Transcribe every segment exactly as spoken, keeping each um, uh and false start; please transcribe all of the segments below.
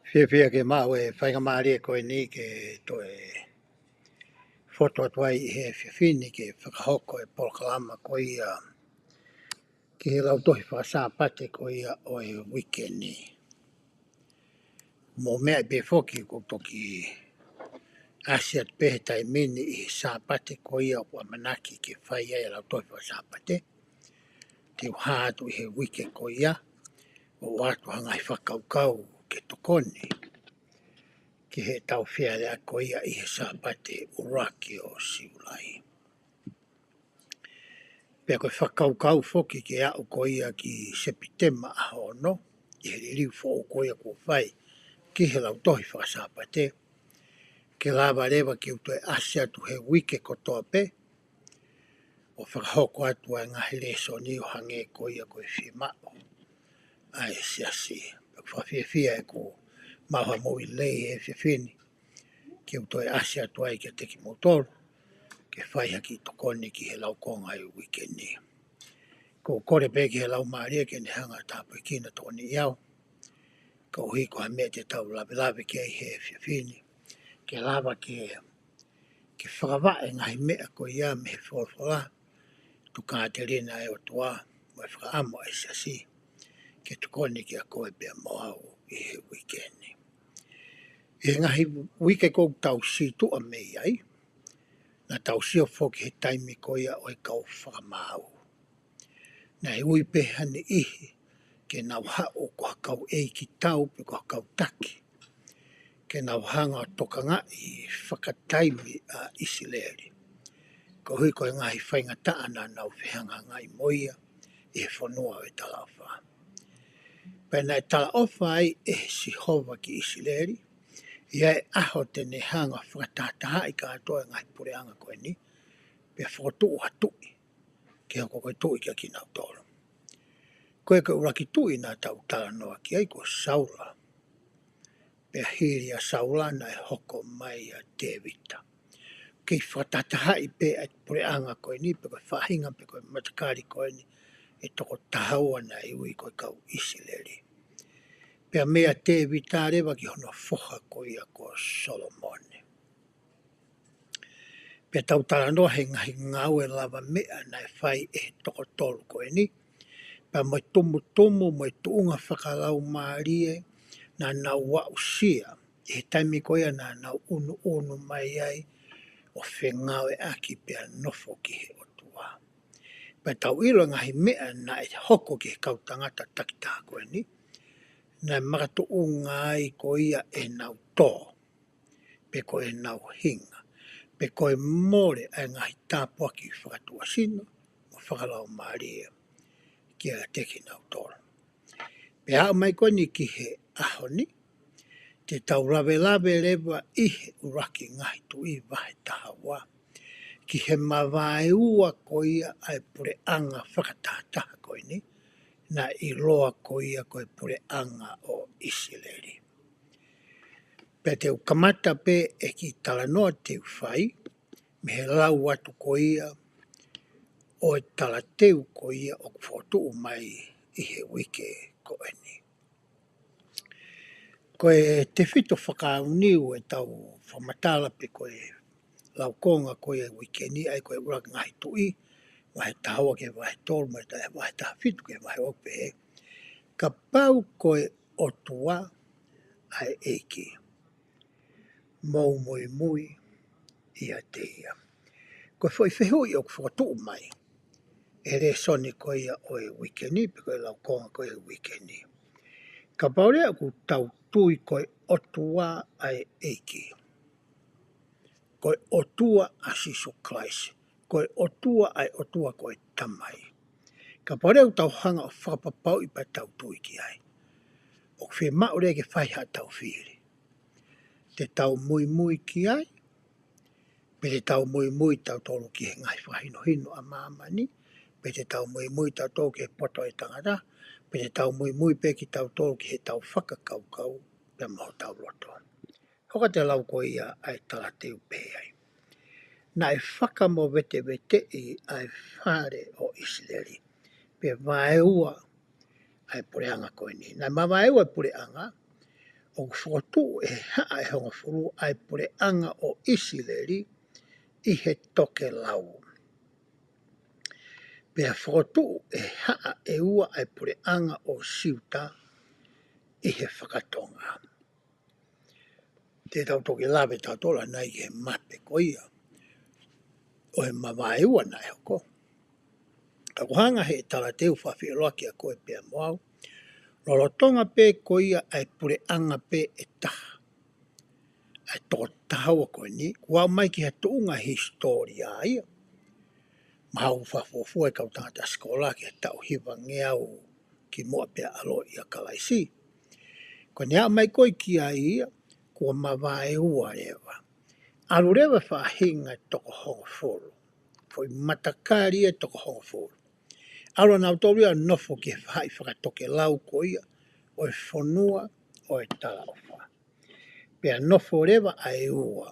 Fiefia ke maʻu e faingamālie ko eni ke toe fotu atu ai ʻi he efiafi ni ke fakahoko e polokalama ko ia ki he lautohi fakasāpate ko ia ʻo e uike ni. Mou meaʻi pē foki ʻoku ou toki ʻasi atu pē he taimi ni ʻi he Sāpate ko ia ʻoku ʻamanaki ke fai ai e lautohi fakasāpate. Te u hā atu ʻi he uike ko ia ʻo ʻoatu ha ngaahi fakakaukau ke tokoni ki heʻetau fealeaʻaki ko ia ʻi he Sāpate ʻuluaki ʻo Siulai. Pea ko e fakakaukau foki ke aʻu ko ia ki Sepitema ʻaho ono, ʻi he liliu foʻou ko ia kuo fai ki he lautohi fakasāpate, ke lava leva ke u toe ʻasi atu he uike kotoa pē, ʻo fakahoko atu ʻa e ngaahi lēsoni ʻo hangē ko ia ko e fiemaʻu ʻa e siasi. Pea ʻoku ou fiefia ʻeku maʻu ha moʻui lelei he efiafi ni, ke u toe ʻasi atu ai kiate kimoutolu, ke fai ha kiʻi tokoni ki he laukonga ʻo e uike ni. ʻOku ou kole pē ki he Laumālie ke ne hanga ʻo tāpuekina tokoniʻi au, koeʻuhi ko ha meʻa te tau lavelave ki ai he efiafi ni, ke lava ke, ke fakavaʻe ngaahi meʻa ko ia mei he folofola, tokāteline ʻa e ʻOtua, mo e fakaʻamu ʻa e siasi, ke tokoni kiate koe pea mo au ʻi he uike ni. ʻI he ngaahi uike kuo tau situʻa mei ai, naʻa tau sio foki he taimi ko ia ʻo e kau fakamaau. Naʻe ui pē ha niʻihi ke nau haʻu ko ha kau ʻeikitau pe ko ha kau taki, ke nau hanga ʻo tokangaʻi fakataimi ʻa ʻIsileli, koeʻuhi ko e ngaahi faingataʻa naʻa nau fehangahangai mo ia ʻi he fonua ʻo e talaʻofa. Pea naʻe talaʻofa ai ʻe Sihova ki ʻIsileli, ʻi he ʻaho te ne hanga ʻo fakatahatahaʻi kātoa e ngaahi puleʻanga ko eni, pea fokotuʻu ha tuʻi ke hoko ko e tuʻi kiate kinautolu. Ko e, ko e ʻuluaki tuʻi naʻa tau talanoa ki ai ko Saula. Pea hili ʻa Saula naʻe hoko mai ʻa Tēvita. Kei fakatahatahaʻi pē ʻa e puleʻanga ko eni, pe ko e faʻahinga pe ko e matakali ko eni ʻe toko taha ua naʻe ui ko e kau ʻIsileli. Pea meia Tēvita leva ki hono foha ko ia ko Solomone. Pea tau talanoa he ngaahi ngāue lavameʻa naʻe fai ʻe he toko tolu ko eni, pea mo e tumutumu mo e tuʻunga fakalaumālie naʻa nau aʻusia ʻi he taimi ko ia naʻa nau ʻunuʻunu mai ai ʻo fengāueʻaki pea nofo ki he ʻOtua. Pea tau ʻilo e ngaahi meʻa naʻe hoko ki he kau tangata takitaha ko eni, naʻe makatuʻunga ai ko ia ʻenau tō, pe ko ʻenau hinga, pe ko e mole ʻa e ngaahi tāpuaki fakatuʻasino mo fakalaumālie kiate kinautolu. Pea aʻu mai ko eni ki he ʻaho ni, te tau lavelave leva ʻi he ʻuluaki Ngaahi Tuʻi vahe taha ua, ki he mavaeua ko ia ʻa e puleʻanga fakatahataha ko eni, naʻe ʻiloa ko ia ko e puleʻanga ʻo ʻIsileli. Pea te u kamata pē ʻeku talanoa te u fai, mei he lau atu ko ia ʻo e talateu ko ia ʻoku fokotuʻu mai ʻi he uike ko eni. Ko e tefito fakaʻauniu ʻetau fakamatala pe ko e laukonga ko ia ʻo e uike ni, ʻa ia ko e ʻuluaki Ngaahi Tuʻi, vahe taha ua ki he vahe tolu, mo e ta-, vahe taha fitu ki he vahe ʻoku pehē: Kapau ko e ʻOtua ʻa e ʻEiki, mou muimui ʻiate ia. Ko e foʻi fehuʻi ʻoku fokotuʻu mai ʻe he lēsoni ko ia ʻo e uike ni, pe ko e laukonga ko ia ʻo e uike ni: Kapau leva ʻoku tau tui ko e ʻOtua ʻa e ʻEiki, ko e ʻOtua ʻa Sīsū Kalaisi, ko e ʻOtua ʻa e ʻOtua ko e Tamai, kapau leva ʻoku tau hanga ʻo fakapapauʻi pea tau tui ki ai, ʻoku fiemaʻu leva ke fai haʻatau fili. Te tau muimui ki ai, pe te tau muimui tautolu ki he ngaahi fakahinohino ʻa māmani, pe te tau muimui tautolu ki he poto ʻo e tangata, pe te tau muimui pē kitautolu ki heʻetau fakakaukau pea mo hotau loto. Hoko atu e lau ko ia ʻa e talateu pehē ai: Naʻe fakamoveteveteʻi ʻa e fale ʻo ʻIsileli, pea vaeua ʻa e puleʻanga ko eni. Naʻe mavaeua e puleʻanga, ʻoku fokotuʻu ʻe he haʻa ʻe hongofulu ʻa e puleʻanga ʻo ʻIsileli ʻi he tokelau. Pea fokotuʻu ʻe he haʻa ʻe ua ʻa e puleʻanga ʻo Siuta ʻi he fakatonga. Te tau toki lave tautolu ʻanai ki he mape ko ia ʻo e mavaeua naʻe hoko. Ka ʻoku hanga ʻe he talateu ʻo fakafiefia ʻa koe pea mo au. Lolotonga pē ko ia ʻa e puleʻanga pē ʻe taha, ʻa e toko taha ua ko eni, kuo aʻu mai ki ha tuʻunga hisitōlia ia. Mahalo ʻoku fakafuofua e kau tangata sikola ki he taʻu hivangeau kimuʻa pea ʻaloʻi ʻa Kalaisi. Ko ʻene aʻu mai ko ē ki ai ia, kuo mavaeua leva. ʻAlu leva e faʻahinga ʻe toko hongofulu, foʻi matakali ʻe toko hongofulu. ʻAlu ʻa nautolu ia ʻo nofo ki he faʻahi fakatokelau ko ia ʻo e fonua ʻo e talaʻofa. Pea nofo leva ʻa e ua,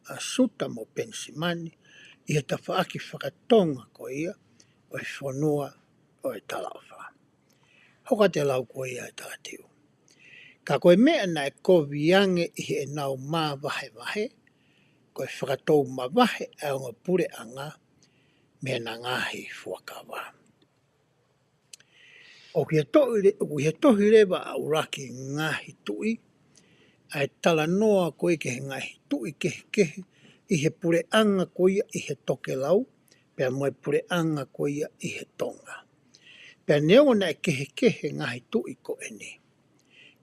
ʻa Siuta mo Penisimani, ʻi he tafaʻaki fakatonga ko ia ʻo e fonua ʻo e talaʻofa. Hoko atu e lau ko ia ʻa e talateu. Ka ko e meʻa naʻe kovi ange ʻi heʻenau māvahevahe, ko e fakatou mavahe ʻa e ongo puleʻanga mei heʻena ngaahi fuakava. ʻOku ʻi he tohi le-, ʻoku ʻi he tohi leva ʻa ʻUluaki Ngaahi Tuʻi, ʻa e talanoa ko ia ki he ngaahi tuʻi kehekehe ʻi he puleʻanga ko ia ʻi he tokelau, pea mo e puleʻanga ko ia ʻi he tonga. Pea neongo naʻe kehekehe e ngaahi tuʻi ko eni,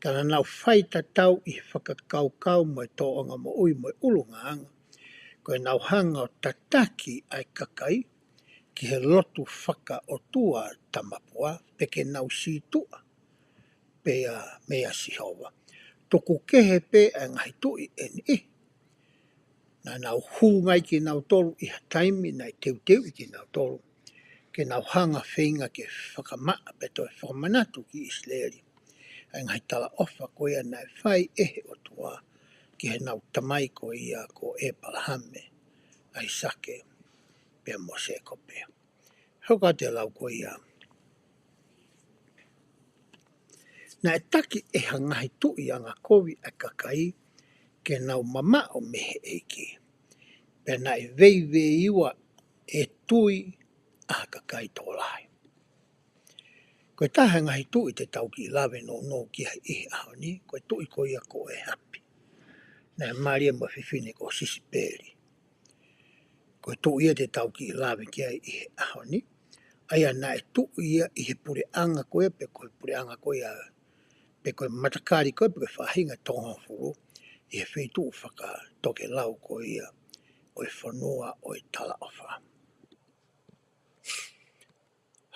ka naʻa nau faitatau ʻi he fakakaukau mo e tōʻonga moʻui mo e ʻulungaanga, ko ʻenau hanga ʻo tataki ʻa e kakai ki he lotu fakaʻotua tamapua, pe ke nau sītuʻa pē ia meia Sihova. Tuku kehe pē ʻa e ngaahi tuʻi ʻe niʻihi. Naʻa nau hū mai kinautolu ʻi ha taimi naʻe teuteuʻi kinautolu ke nau hanga ʻo feinga ke fakamaʻa pe toe fakamanatu ki ʻIsileli ʻa e ngaahi talaʻofa ko ia naʻe fai ʻe he ʻOtua ki heʻenau tamai ko ia ko ʻĒpalahame, ʻAisake, pea mo Sēkope. Hoko atu e lau ko ia. Naʻe taki ʻe ha ngaahi tuʻi angakovi ʻa e kakai ke nau mamaʻo mei he ʻEiki. Pea naʻe veiveiua e tui ʻa ha kakai tokolahi. Ko e taha e ngaahi tuʻi te tau kiʻi lave nounou ki ai ʻi he ʻaho ni, ko e tuʻi ko ia ko ʻĒhapi. Naʻe mālie mo e fefine ko Sisipeli. Ko e tuʻi ia te tau kiʻi lave ki ai ʻi he ʻaho ni. ʻA ia naʻe tuʻi ia ʻi he puleʻanga ko ia, pe ko e puleʻanga ko ia, pe ko e matakali ko ia, pe ko e faʻahinga ʻe toko hongofulu, ʻi he feituʻu fakatokelau ko ia ʻo e fonua ʻo e talaʻofa.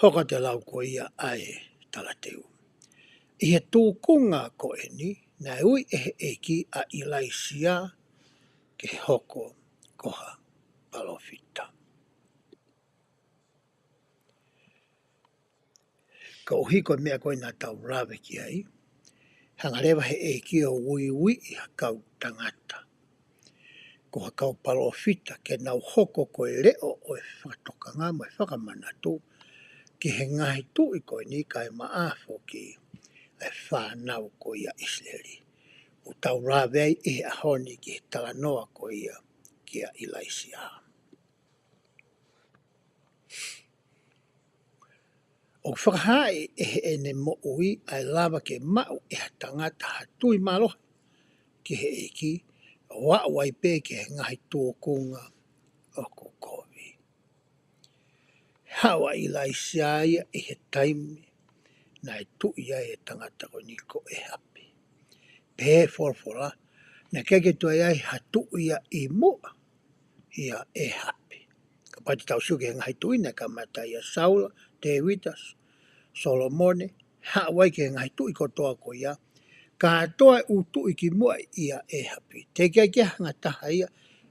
Hoko atu e lau ko ia ʻa e talateu. ʻI he tūkunga ko eni, naʻe ui ʻe he ʻEiki ʻa ʻIlaisiā ke hoko ko ha palōfita. Koeʻuhi ko e meʻa ko ē naʻa tau lave ki ai, hanga leva ʻe he ʻEiki ʻo uiuiʻi ha kau tangata, ko ha kau palōfita, ke nau hoko ko e leʻo ʻo e fakatokanga mo e fakamanatu ki he ngaahi tuʻi ko eni kae maʻa foki ʻa e fānau ko ia ʻIsileli. ʻOku tau lave ai ʻi he ʻaho ni ki he talanoa ko ia kia ʻIlaisiā. ʻOku fakahaaʻi ʻe heʻene moʻui ʻa e lava ke maʻu ʻe ha tangata ha tui mālohi ki he ʻEiki, ʻo aʻu ai pē ki he ngaahi tūkunga ʻoku kovi. Haʻu ʻa ʻIlaisiā ia ʻi he taimi naʻe tuʻi ai e tangata ko eni ko ʻĒhapi. Pehē ʻe he folofola, naʻe ʻikai ke toe ʻi ai ha tuʻi ia ʻi muʻa ʻia ʻĒhapi. Kapau te tau sio ki he ngaahi tuʻi naʻe kamata ʻia Saula, Tēvita, Solomone, haʻu ai ki he ngaahi tuʻi kotoa ko ia, kātoa e ʻū tuʻi kimuʻa ʻia ʻĒhapi. Teʻeki ai ke ʻi ai ha taha ia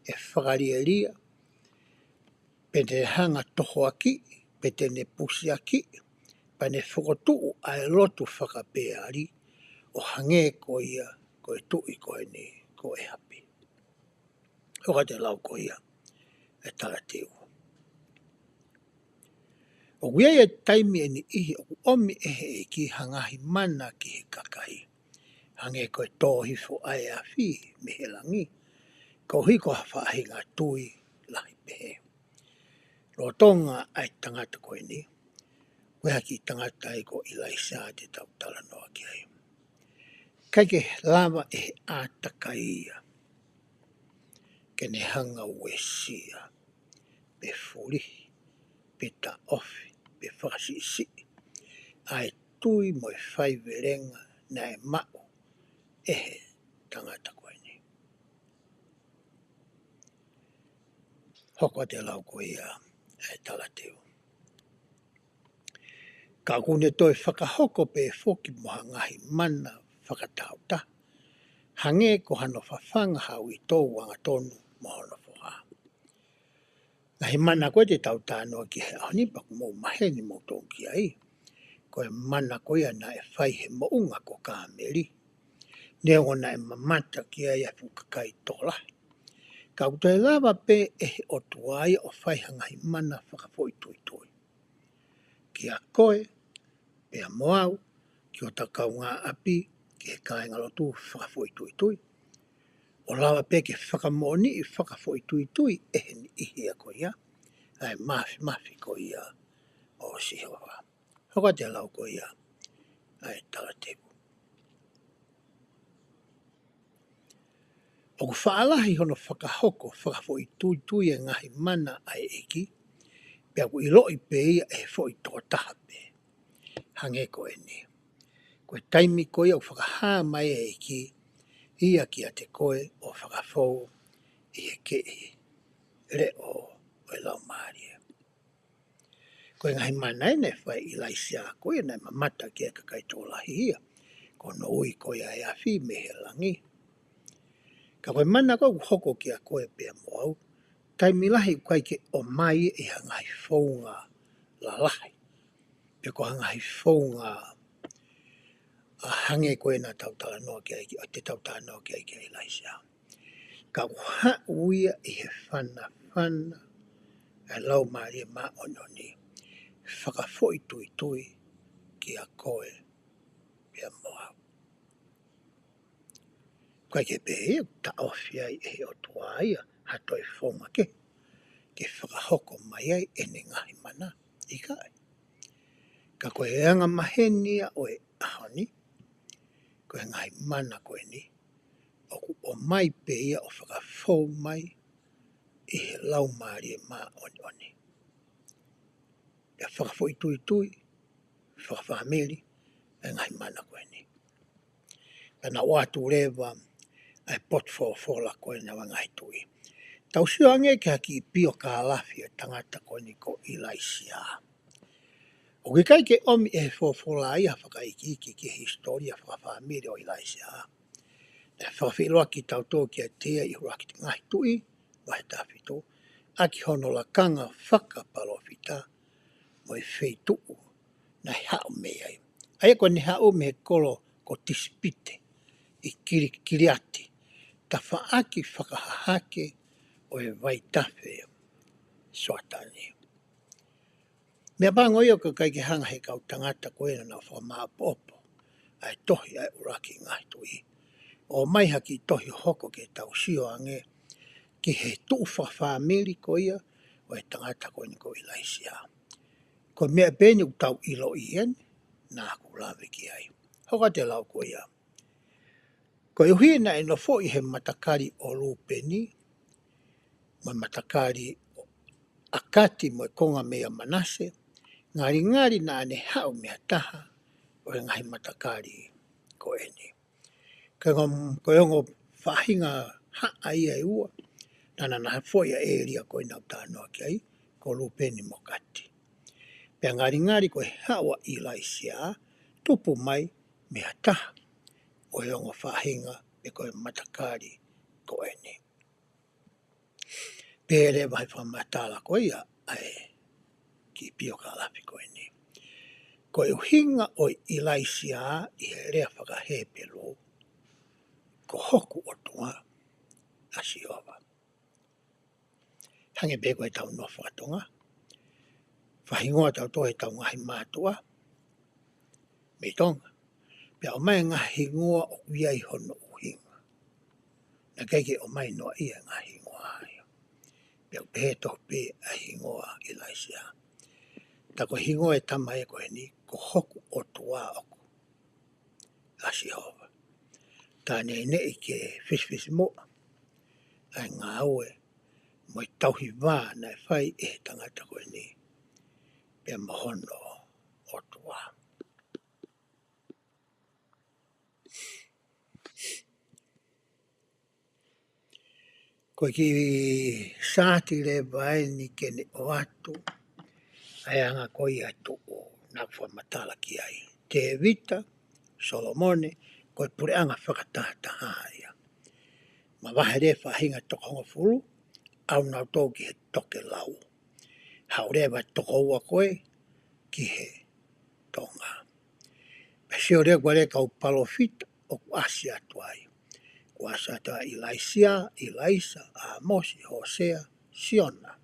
ʻe fakalielia, pe te ne hanga ʻo tohoakiʻi, pe te ne pusiakiʻi, pea ne fokotuʻu ʻa e lotu fakapeali ʻo hangē ko ia ko e tuʻi ko eni ko ʻĒhapi. Hoko atu e lau ko ia ʻa e talateu. ʻOku ʻi ai e taimi ʻe niʻihi ʻoku ʻomi ʻe he ʻEiki ha ngaahi mana ki he kakai, hangē ko e tō hifo ʻa e afi mei he langi, koeʻuhi ko ha faʻahinga tui lahi pehē. Lolotonga ʻa e tangata ko eni, ko e hā ki he tangata ia ko ʻIlaisiā te tau talanoa ki ai. ʻIkai ke lava ʻe he ʻātakai ia ke ne hanga ʻo uesia, pe fulihi, pe taʻofi, pe fakasiʻisiʻi ʻa e tui mo e faivelenga naʻe maʻu ʻe he tangata ko eni. Hoko atu e lau ko ia ʻa e talateu. Ka ʻoku ne toe fakahoko pē foki mo ha ngaahi mana fakatahataha, hangē ko hano fafanga ha uitou angatonu mo hono foha. Ngaahi mana ko ē te tau talanoa ki he ʻaho ni, pea ʻoku mou maheni moutolu ki ai, ko e mana ko ia naʻe fai he moʻunga ko Kāmeli, neongo naʻe mamata ki ai ʻa e fuʻu kakai tokolahi. Ka ʻoku toe lava pē ʻe he ʻOtua ia ʻo fai ha ngaahi mana fakafoʻituitui kia koe pea mo au, ki hota kaungāʻapi, ki he kāingalotu fakafoʻituitui. ʻO lava pē ke fakamoʻoniʻi fakafoʻituitui ʻe he niʻihi ia ko ia ʻa e māfimafi ko ia ʻo Sihova. Hoko atu e lau ko ia ʻa e talateu. ʻOku faʻa lahi hono fakahoko fakafoʻituitui e ngaahi mana ʻa e ʻEiki, pea ʻoku ʻiloʻi pē ia ʻe he foʻi tokotaha pē. Hangē ko eni. Ko e taimi ko ia ʻoku fakahā mai e ʻEiki ia kiate koe ʻo fakafou ʻi he kehe leʻo ʻo e Laumālie. Ko e ngaahi mana ē naʻe fai ʻe ʻIlaisiā ko ia naʻe mamata ki ai e kakai tokolahi ia, ko hono ui ko ia e afi mei he langi. Ka ko e mana ko ē ʻoku hoko kia koe pea mo au, taimi lahi ʻoku ʻikai ke ʻomai ʻe ha ngaahi founga lalahi, pe ko ha ngaahi founga ʻa hangē ko ē naʻa tau talanoa ki ai, ʻo te tau talanoa ki ai kia ʻIlaisiā. Ka ʻoku haʻu ia ʻi he fanafana ʻa e Laumālie Māʻoniʻoni, fakafoʻituitui kia koe pea mo au. ʻIkai ke pehē ia ʻoku taʻofi ai ʻe he ʻOtua ia ha toe founga kehe ke fakahoko mai ai ʻene ngaahi mana. ʻIkai. Ka ko e anga maheni ia ʻo e ʻaho ni, ko e ngaahi mana ko eni, ʻoku ʻomai pē ia ʻo fakafou mai ʻe he Laumālie Māʻoniʻoni. Pea fakafoʻituitui, fakafāmili, e ngaahi mana ko eni. Pea naʻa ku ʻoatu leva ʻa e potu folofola ko eni ʻa e ngaahi tuʻi. Tau sio ange ki ha kiʻi piokālafi ʻo e tangata ko eni ko ʻIlaisiā. ʻOku ʻikai ke ʻomi ʻe he folofola ia ha fakaikiiki ki he hisitōlia fakafāmili ʻo ʻIlaisiā. Naʻe fakafeʻiloaki kitautolu kiate ia ʻi he ʻUluaki Ngaahi Tuʻi, vahe taha fitu, ʻaki hono lakanga fakapalōfita mo e feituʻu naʻe haʻu mei ai. ʻA ia ko ʻene haʻu mei he kolo ko Tisipite ʻi Kili-, Kiliati, tafaʻaki fakahahake ʻo e vaitafe Soatani. Meʻapango ia ʻoku ʻikai ke hanga ʻe he kau tangata ko ē naʻa nau fakamāʻopoʻopo ʻa e tohi ʻa e ʻUluaki Ngaahi Tuʻi ʻo ʻomai ha kiʻi tohi ʻo hoko ke tau sio ange ki he tuʻu fakafāmili ko ia ʻo e tangata ko eni ko ʻIlaisiā. Ko e meʻa pē eni ʻoku tau ʻiloʻi eni, naʻa ku lave ki ai. Hoko atu e lau ko ia. Koeʻuhi naʻe nofoʻi he matakali ʻo Lūpeni, mo e matakali ʻa Kati mo e konga meia Manase, ngalingali naʻa ne haʻu mei ha taha ʻo e ngaahi matakali ko eni. Ko e ongo, ko e ongo faʻahinga haʻa ia ʻe ua naʻa na nofoʻi ʻa e ʻēlia ko ē naʻa ku talanoa ki ai, ko Lūpeni mo Kati. Pea ngalingali ko e haʻu ʻa ʻIlaisiā, tupu mai mei ha taha ʻo e ongo faʻahinga pe ko e matakali ko eni. Pea leva he fakamatala ko ia ʻa e kiʻi piokālafi ko eni. Ko e ʻuhinga ʻo ʻIlaisiā ʻi he lea faka-Hepelū, ko hoku ʻOtua ʻa Sihova. Hangē pē ko ʻetau nofo faka-Tonga. Fakahingoa tautolu ʻe heʻetau ngaahi mātuʻa mei Tonga. Pea ʻomai e ngaahi hingoa ʻoku ʻi ai hono ʻuhinga. Naʻe ʻikai ke ʻomai noa ia e ngaahi hingoa ia. Pea ʻoku pehē tofu pē ʻa e hingoa ʻo ʻIlaisiā. Tā ko e hingoa e tama ia ko eni, ko hoku ʻOtua ʻoku ʻa Sihova. Tā neʻineʻi ke fisifisimuʻa ʻa e ngāue mo e tauhi vā naʻe fai ʻe he tangata ko eni pea mo hono ʻOtua. Ko e kiʻi saati leva eni ke ne ʻoatu ʻa e anga ko ia ʻo e tuʻu naʻa ku fakamatala ki ai. Tēvita, Solomone, ko e puleʻanga fakatahataha ia. Mavahe leva e faʻahinga toko hongofulu, ʻalu nautolu ki he tokelau. Haʻu leva e toko ua ko ē ki he tonga. Pea sio leva ko e kau palōfita ʻoku ʻasi atu ai. Kuo ʻasi atu ai ʻa ʻIlaisiā, ʻIlaisa, ʻĀmosi, Hōsea, Siona.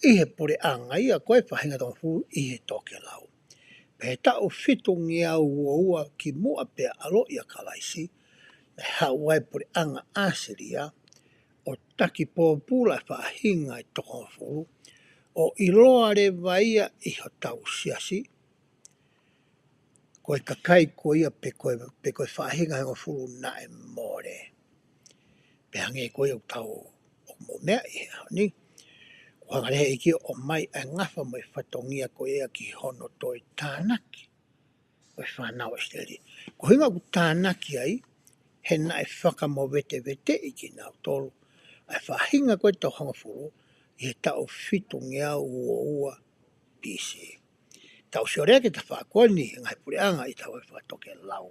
ʻI he puleʻanga ia ko e faʻahinga toko hongofulu ʻi he tokelau. Pea he taʻu fitungeau uo ua kimuʻa pea ʻaloʻi ʻa Kalaisi, naʻe haʻu ai e puleʻanga ʻAsilia, ʻo taki pōpula e faʻahinga ʻe toko hongofulu, ʻo ʻiloa leva ia ʻi hotau siasi, ko e kakai ko ia pe ko e, pe ko e faʻahinga ʻe hongofulu naʻe mole. Pea hangē ko ia ʻoku tau ʻoku mou meaʻi he ʻaho ni. Kuo hanga leva ʻe he ʻEiki ʻo ʻomai ʻa e ngafa mo e fatongia ko ia ki hono toe tānaki ʻo e fānau ʻa ʻIsileli. Ko e ʻuhinga ʻoku tānaki ai, he naʻe fakamoveteveteʻi kinautolu ʻa e faʻahinga ko e toko hongofulu ʻi he taʻu fitungeau uo ua B C. Tau sio leva ki he tafaʻaki ko eni he ngaahi puleʻanga ʻi he tafaʻaki fakatokelau.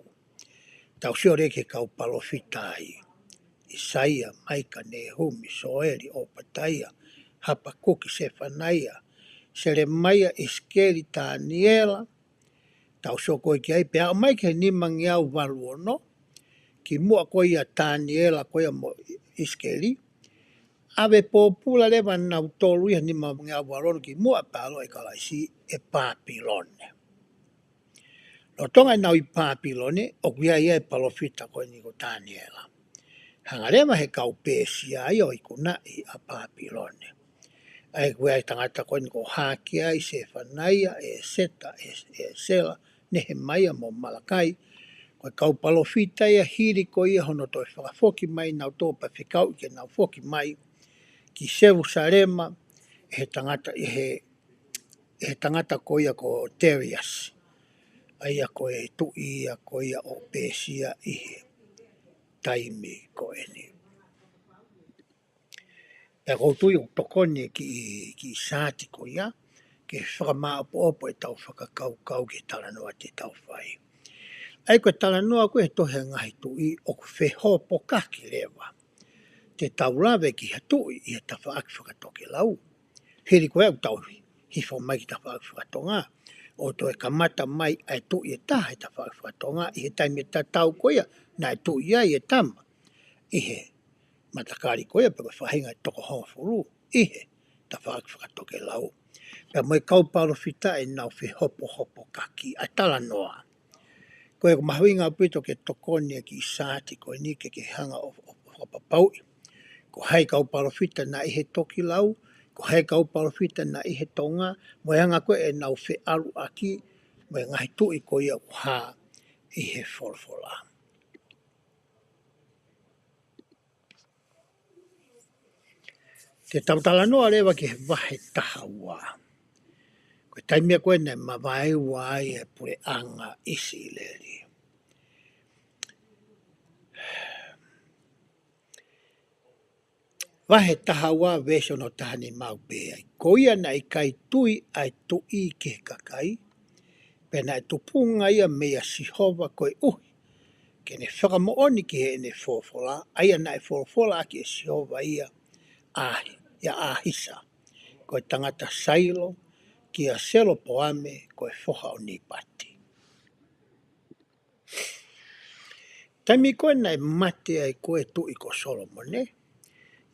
Tau sio leva ki he kau palōfita ai. ʻIsaia, Maika, Nehumi, Soeli, ʻOpataia, Hapakuki, Sefanaia, Selemaia, ʻIsikeli, Taniela. Tau sio ko ē ki ai pea aʻu mai ki he nimangeau valu ono, kimuʻa ko ia ʻa Taniela ko ia mo ʻIsikeli. ʻAve pōpula leva nautolu ia he nimangeau valu ono kimuʻa pea ʻaloʻi ʻa Kalaisi ʻi Pāpilone. Lolotonga ʻenau ʻi Pāpilone, ʻoku ʻi ai ʻa e palōfita ko eni ko Taniela. Hanga leva he kau Pēsia ia ʻo ikunaʻi ʻa Pāpilone. ʻA ia ko e tangata ko eni ko Hakeai, Sefanaia, ʻEseta, ʻEsela, Nehemaia mo Malakai. Ko e kau palōfita ia hili ko ia hono toe fakafoki mai nautolu pea fekauʻi ke nau foki mai ki Selusalema, ʻe he tangata, ʻe he, ʻe he tangata ko ia ko Teliasi. ʻA ia ko e tuʻi ia ko ia ʻo Pēsia ʻi he taimi ko eni. Pea ʻoku ou tui ʻoku tokoni e kiʻi, kiʻi saati ko ia, ke fakamāʻopoʻopo ʻetau fakakaukau ki he talanoa te tau fai. ʻA ia ko e talanoa ko ē he tohi ʻa e Ngaahi Tuʻi ʻoku fehopokaki leva. Te tau lave ki ha tuʻi ʻi he tafaʻaki fakatokelau. Hili ko ē ʻoku tau hifo mai ki he tafaʻaki fakatonga. ʻO toe kamata mai ʻa e tuʻi ʻe taha he tafaʻaki fakatonga ʻi he taimi tatau ko ia naʻe tuʻi ai e tama ʻi he matakali ko ia pe ko e faʻahinga ʻe toko hongofulu ʻi he tafaʻaki fakatokelau. Pea mo e kau palōfita ʻenau fehopohopokaki ʻa e talanoa. Ko ia ʻoku mahuʻinga ʻaupito ke tokoni e kiʻi saati ko eni ke ke hanga ʻo, ʻo, ʻo fakapapauʻi. Ko hai kau palōfita naʻe ʻi he tokelau, ko hai kau palōfita naʻe ʻi he tonga, mo e anga ko ē ʻenau feʻaluʻaki, mo e ngaahi tuʻi ko ia ʻoku hā ʻi he folofola. Te tau talanoa leva ki he vahe taha ua. Ko e taimi ko ē naʻe mavaeua ai e puleʻanga ʻIsileli. Vahe taha ua veesi ono taha nima ʻoku pehē ai. Ko ia naʻe ʻikai tui ʻa e tuʻi ki he kakai, pea naʻe tupunga ia meia Sihova koeʻuhi ke ne fakamoʻoni ki heʻene folofola, ʻa ia naʻe folofola ʻaki ʻe Sihova ia ʻa, ʻia ʻAhisa, ko e tangata Sailo, kia Selopoame, ko e foha ʻo Nipati. Taimi ko ē naʻe mate ai ko ē tuʻi ko Solomone,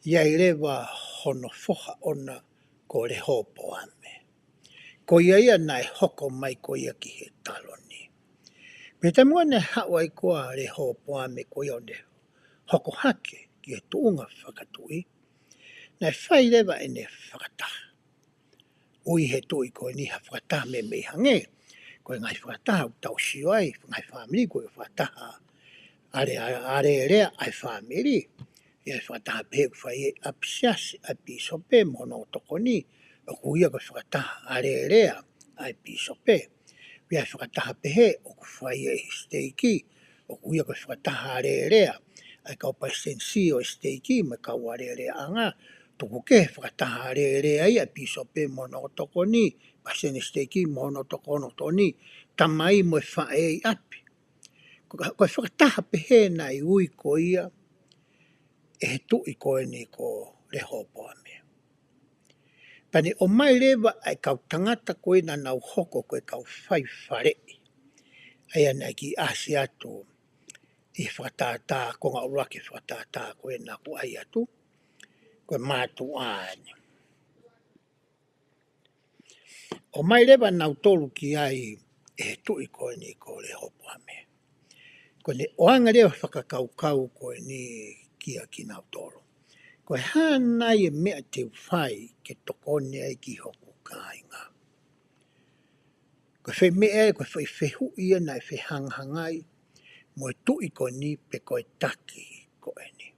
ʻi ai leva hono foha ʻona ko Lehopoame. Ko ia ia naʻe hoko mai ko ia ki he taloni. He taimi naʻe haʻu ai ko ā Rehopoame ko ia ʻo ne hoko hake ki he tuʻunga fakatuʻi, naʻe fai leva ʻene fakataha. ʻOku ʻi he tuʻi ko eni ha fakataha meimei hangē ko e ngaahi fakataha ʻoku tau sio ai, ngaahi fāmili ko e fakataha ale-, alēlea ʻa e fāmili. ʻI ai e fakataha pehē ʻoku fai ʻe he ʻapisiasi ʻa e pīsope mo hono tokoni, ʻoku ui ia ko e fakataha alēlea ʻa e pīsope. ʻI ai e fakataha pehē ʻoku fai ʻe he siteiki, ʻoku ui ia ko e fakataha alēlea ʻa e kau palesitenisī ʻo e siteiki mo e kau alēleaʻanga. Tuku kehe fakataha alēlea ia ʻa e pīsope mo hono tokoni, palesiteni siteiki mo hono tokoni, tamai mo e faʻē ʻi ʻapi. Ko, ko e fakataha pehē naʻe ui ko ia ʻe he tuʻi ko eni ko Rehopoame. Pea ne ʻomai leva ʻa e kau tangata ko ē naʻa nau hoko ko e kau fai faleʻi, ʻa ia naʻe kiʻi ʻasi atu ʻi he fakatātā, konga ʻuluaki fakatātā ko ē naʻa ku ʻai atu, ko e mātuʻa ni. ʻOmai leva nautolu ki ai ʻe he tuʻi ko eni ko Rehopoame. Ko ʻene ʻoange leva fakakaukau ko eni kia kinautolu. Ko e hā nai e meʻa te u fai ke tokoni ai ki hoku kāinga? Ko e foʻi meʻa, ko e foʻi fehuʻi ia naʻe fehangahangai mo e tuʻi ko eni pe ko e taki ko eni.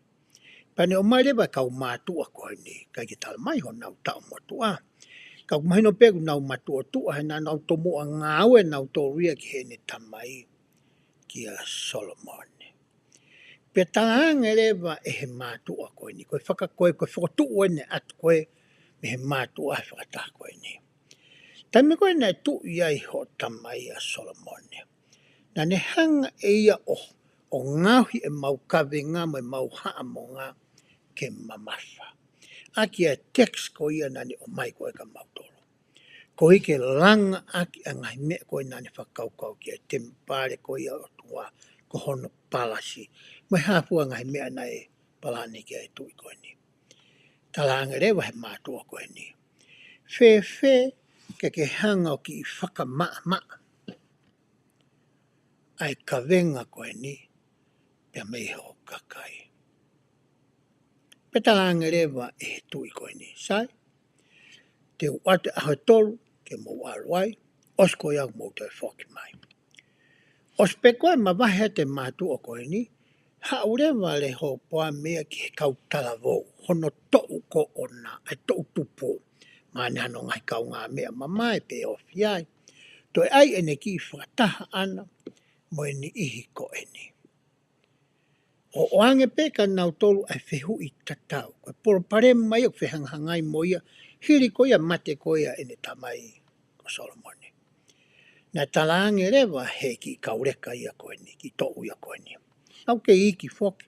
Pea ne ʻomai leva e kau mātuʻa ko eni, ʻikai ke tala mai honau taʻu motuʻa. Ka ʻoku mahino pē ʻoku nau matuʻotuʻa he naʻa nau tomuʻa ngāue nautolu ia ki heʻene tamai kia Solomone. Pea talaange leva ʻe he mātuʻa ko eni, ko e faka-, ko e, ko e fokotuʻu eni atu ko ē mei he mātuʻa he fakataha ko eni. Taimi ko ē naʻe tuʻi ai hoʻo tamai ʻa Solomone, naʻa ne hanga ʻe ia ʻo, ʻo ngaohi ʻemau kavenga mo ʻemau haʻamonga ke mamafa ʻaki ʻa e tax ko ia naʻa ne ʻomai ko ē kia mautolu. Koeʻuhi ke langa ʻaki ʻa e ngaahi meʻa ko ē naʻa ne fakakaukau ki ai, temipale ko ia ʻo e ʻOtua, ko hono palasi, mo e hā fua ngaahi meʻa naʻe palani ki ai e tuʻi ko eni. Talaange leva he mātuʻa ko eni, fēfē ke ke hanga ʻo kiʻi fakamaʻamaʻa ʻa e kavenga ko eni pea mei hoʻo kakai? Pea talaange leva ʻe he tuʻi ko eni, sai, te u ʻoatu ʻaho ʻe tolu ke mou ʻalu ai, ʻosi ko ia mou toe foki mai. ʻOsi pē ko ē mavahe atu e mātuʻa ko eni, haʻu leva Rehopoame ia ki he kau talavou, hono toʻu ko ʻona, ʻa e toʻu tupu, mo ʻene hano ngaahi kaungāmeʻa mamae pe ofi ai, toe ʻai ʻene kiʻi fakataha ʻana mo e niʻihi ko eni. ʻO ʻoange pē kia nautolu ʻa e fehuʻi tatau, ko e palopalema ia ʻoku fehangahangai mo ia, hili ko ia mate ko ia ʻene tamai ko Solomone. Naʻe talaange leva he kiʻi kau leka ia ko eni, kiʻi toʻu ia ko eni, nau kei iiki foki,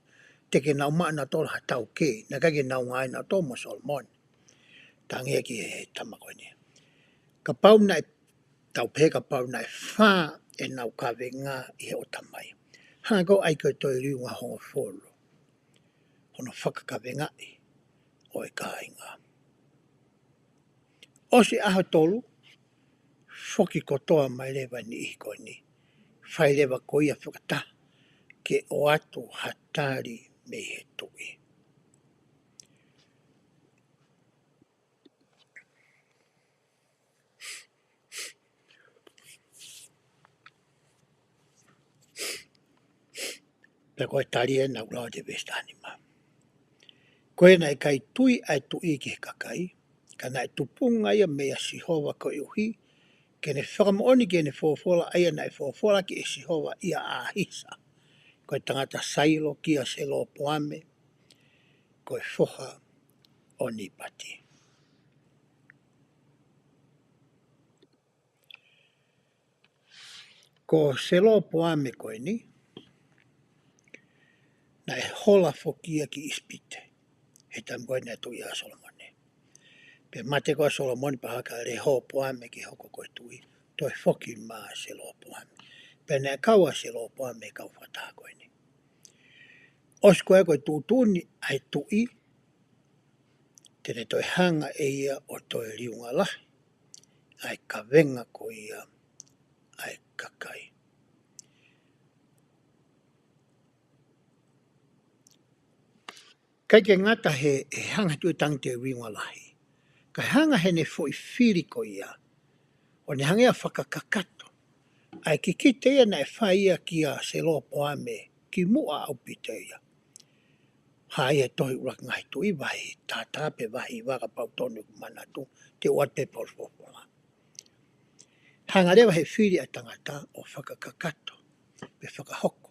te ke nau maʻu nautolu ha taukei, naʻe ʻikai ke nau ngāue nautolu mo Solomone. Talaange ki he tama ko eni, kapau naʻe, tau pehē kapau naʻe fā ʻenau kavenga ʻi hoʻo tamai, hanga ʻo ʻai ko e toe liunga hongofulu hono fakakavengaʻi ʻo e kāinga. ʻOsi ʻaho ʻe tolu, foki kotoa mai leva e niʻihi ko eni, fai leva ko ia fakataha ke ʻoatu ha tali mei he tuʻi. Pea ko e tali ē naʻa ku lau atu he veesi tahanima. Ko ia naʻe ʻikai tui ʻa e tuʻi ki he kakai, ka naʻe tupunga ia meia Sihova koeʻuhi ke ne fakamoʻoni ki heʻene folofola ʻa ia naʻe folofola ki ai ʻe Sihova ʻia ʻAhisa, ko e tangata Sailo, kia Selopoame, ko e foha ʻo Nipati. Ko Selopoame ko eni, naʻe hola foki ia ki ʻIsipite he taimi ko ē naʻe tuʻi ai ʻa Solomone. Pea mate ko ē ʻa Solomone, pea haka ʻa Lehopoame ke hoko ko e tuʻi, toe foki mai ʻa Selopoame. Pea naʻe kau ʻa Selopoame he kau fakataha ko eni. ʻOsi ko ē ko e tuʻutuʻuni ʻa e tuʻi, te ne toe hanga ʻe ia ʻo toe liunga lahi ʻa e kavenga ko ia ʻa e kakai. ʻIkai ke ngata he, he hanga ʻe he Tuʻi Tangi Te Uinga Lahi, ka hanga ʻe heʻene foʻi fili ko ia ʻo ne hanga ʻo fakakakato ʻa e kikite ia naʻe fai ia kia Selopoame kimuʻa ʻaupito ia. Hā ia he tohi ʻUluaki Ngaahi Tuʻi vahe taha taha pe vahe hiva kapau ʻoku tonu ʻeku manatu, te u ʻoatu pē polo folofola. Hanga leva ʻe he fili ʻa e tangata ʻo fakakakato pe fakahoko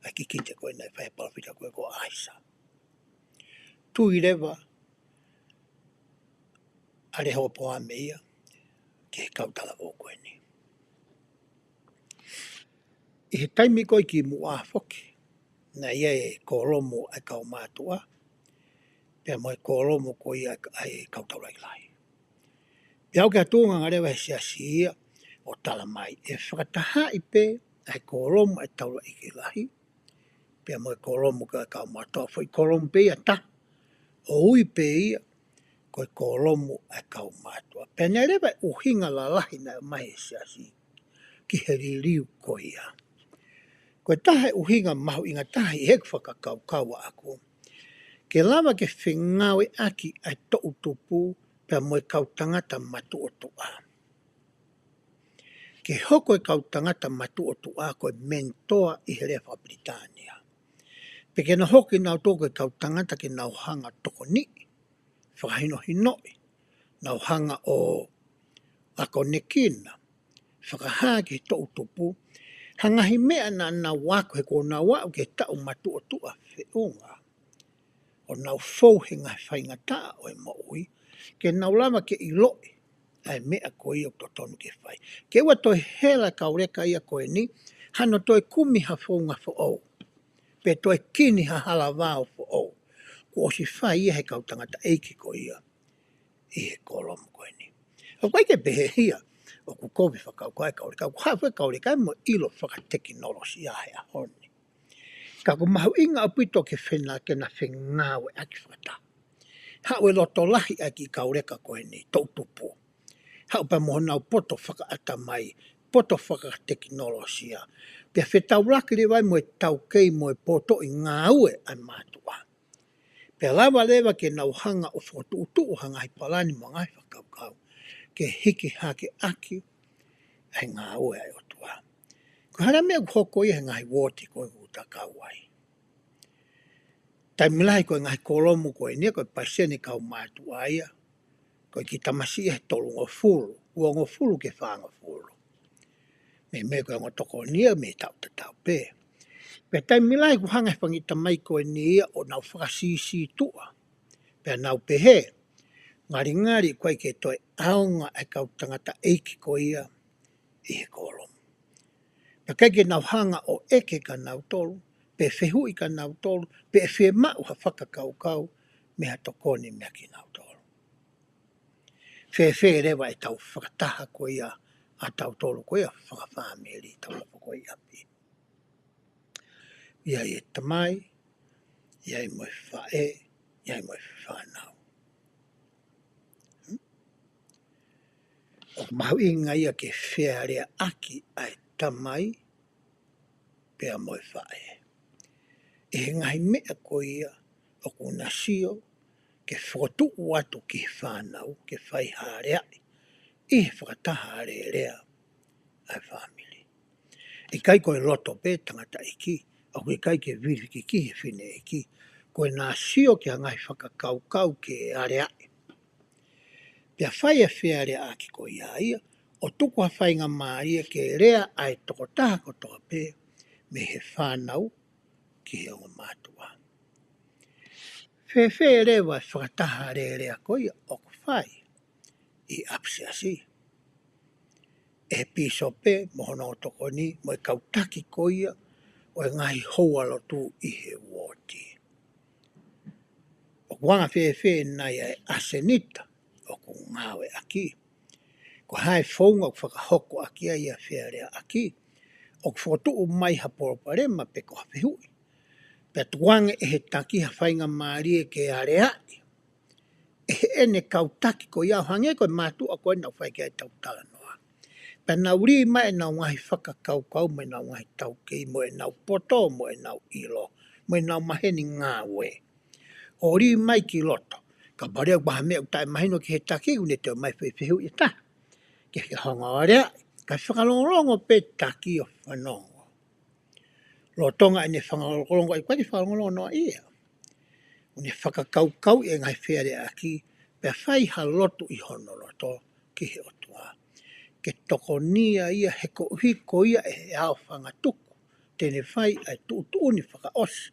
ʻa e kikite ko ē naʻe fai ʻe he palōfita ko ē ko ʻAisa. Tui leva ʻa Lehopoame ia ki he kau talavou ko eni. ʻI he taimi ko ē kimuʻa foki, naʻe ʻi ai e kōlomu ʻa e kau mātuʻa, pea mo e kōlomu ko ia ʻa e kau taulaʻeiki lahi. Pea aʻu ki he tuʻunga leva ʻa e siasi ia ʻo talamai ʻe fakatahaʻi pē ʻa e kōlomu ʻa e taulaʻeiki lahi pea mo e kōlomu ko ia ʻa e kau mātuʻa, foʻi kōlomu pē ia ʻe taha, ʻo ui pē ia ko e kōlomu ʻa e kau mātuʻa. Pea naʻe lava e ʻuhinga lalahi naʻe ʻomai ʻe he siasi ki he liliu ko ia. Ko e taha e ʻuhinga mahuʻinga taha ʻi heʻeku fakakaukau ʻaʻaku, ke lava ke fengāueʻaki ʻa e toʻutupu pea mo e kau tangata matuʻotuʻa. Ke hoko e kau tangata matuʻotuʻa ko e mentor ʻi he lea faka-Pilitānia. Pe ke nau hoko kinautolu ko e kau tangata ke nau hanga ʻo tokoniʻi, fakahinohinoʻi, nau hanga ʻo akonekina, fakahā ki he toʻutupu ha ngaahi meʻa naʻa nau ako he kuo nau aʻu ki he taʻu matuʻotuʻa feʻunga, ʻo nau fou he ngaahi faingataʻa ʻo e moʻui, ke nau lava ke ʻiloʻi ʻa e meʻa ko ia ʻoku totonu ke fai. Ke ʻoua toe hela e kau leka ia ko eni, hano toe kumi ha founga foʻou, pe toe kini ha hala vao foʻou kuo ʻosi fai ia ʻe he kau tangataʻeiki ko ia ʻi he kōlomu ko eni. ʻOku ʻikai ke pehē ia ʻoku kovi fakakaukau e kau leka, ʻoku haʻu e kau leka ia mo e ʻilo fakatekinolosia he ʻaho ni. Ka ʻoku mahuʻinga ʻaupito ke fena-, ke na fengāueʻaki fakataha. Haʻu e loto lahi ʻa e kiʻi kau leka ko eni, toʻutupu. Haʻu pea mo honau poto fakaʻatamai, poto fakatekinolosia. Pea fetaulaki leva ai mo e taukei mo e potoʻi ngāue ʻa e mātuʻa. Pea lava leva ke nau hanga ʻo fokotuʻutuʻu ha ngaahi palani mo e ngaahi fakakaukau ke hiki hake ʻaki ʻa e ngāue ʻa e ʻOtua. Ko e hā leva e meʻa ʻoku hoko ia he ngaahi uooti ko ē ʻoku ta kau ai. Taimi lahi ko e ngaahi kōlomu ko eni ia, ko e palesiteni kau mātuʻa ia ko e kiʻi tamasiʻi ia he tolungofulu, uangofulu ki he fāngofulu. Meimei ko e ongo tokoni ia mei he taʻu tatau pē. Pea taimi lahi ʻoku hanga ʻe he fanga kiʻi tamai ko eni ia ʻo nau fakasīsītuʻa. Pea nau pehē, ngalingali ʻoku ʻikai ke toe ʻaonga ʻa e kau tangataʻeiki ko ia ʻi he kōlomu. Pea ʻikai ke nau hanga ʻo ʻeke kia nautolu, pe fehuʻi kia nautolu, pe ʻe fiemaʻu ha fakakaukau mei ha tokoni meia kinautolu. Fēfē leva ʻetau fakataha ko ia ʻa tautolu ko ia fakafāmili, tautolu ko ia ʻi ʻapi. ʻI ai e tamai, ʻi ai mo e faʻē, ʻi ai mo e fānau. ʻOku mahuʻinga ia ke fealeaʻaki ʻa e tamai pea mo e faʻē ʻi he ngaahi meʻa ko ia ʻoku na sio ke fokotuʻu atu ki he fānau ke fai ha aleaʻi ʻi he fakataha alēlea ʻa e fāmili. ʻIkai ko e loto pē tangataʻeiki, ʻoku ʻikai ke vilikiʻi he fineʻeiki, ko ʻena sio ki ha ngaahi fakakaukau ke aleaʻi. Pea fai e fealeaʻaki ko ia ia, ʻo tuku ha faingamālie ke lea ʻa e tokotaha kotoa pē, mei he fānau ki he ongo mātuʻa. Fēfē leva e fakataha alēlea ko ia ʻoku fai ʻi ʻapi siasi ʻe he pīsope mo hono tokoni mo e kau taki ko ia ʻo e ngaahi houalotu ʻi he uooti? ʻOku anga fēfē nai ʻa e ʻasenita ʻoku ngāueʻaki? Ko e hā e founga ʻoku fakahoko ʻaki ai ʻa e fealeaʻaki? ʻOku fokotuʻu mai ha palopalema pe ko ha fehuʻi, pea tukuange ʻe he taki ha faingamālie ke aleaʻi ʻe heʻene kau taki ko ia, ʻo hangē ko e mātuʻa ko ē naʻa ku fai ki ai ʻetau talanoa. Pea nau lī mai ʻenau ngaahi fakakaukau mo ʻenau ngaahi taukei mo ʻenau poto mo ʻenau ʻilo mo ʻenau maheni ngāue. ʻo lī mai ki loto. Kapau leva ʻoku ʻi ai ha meʻa ʻoku taʻemahino ki he taki, ʻoku ne toe ʻomai e foʻi fehuʻi ʻe taha. Ke ke hanga ʻo aleaʻi, kae fakalongolongo pē taki ʻo fanongo. Lolotonga ʻene fakalongolongo, ʻikai ke fakalongolongo noa ia. ʻOku ne fakakaukauʻi e ngaahi fealeaʻaki, pea fai ha lotu ʻi hono loto ki he ʻOtua. Ke tokonia ia he koeʻuhi ko ia ʻe he aofangatuku te ne fai ʻa e tuʻutuʻuni fakaʻosi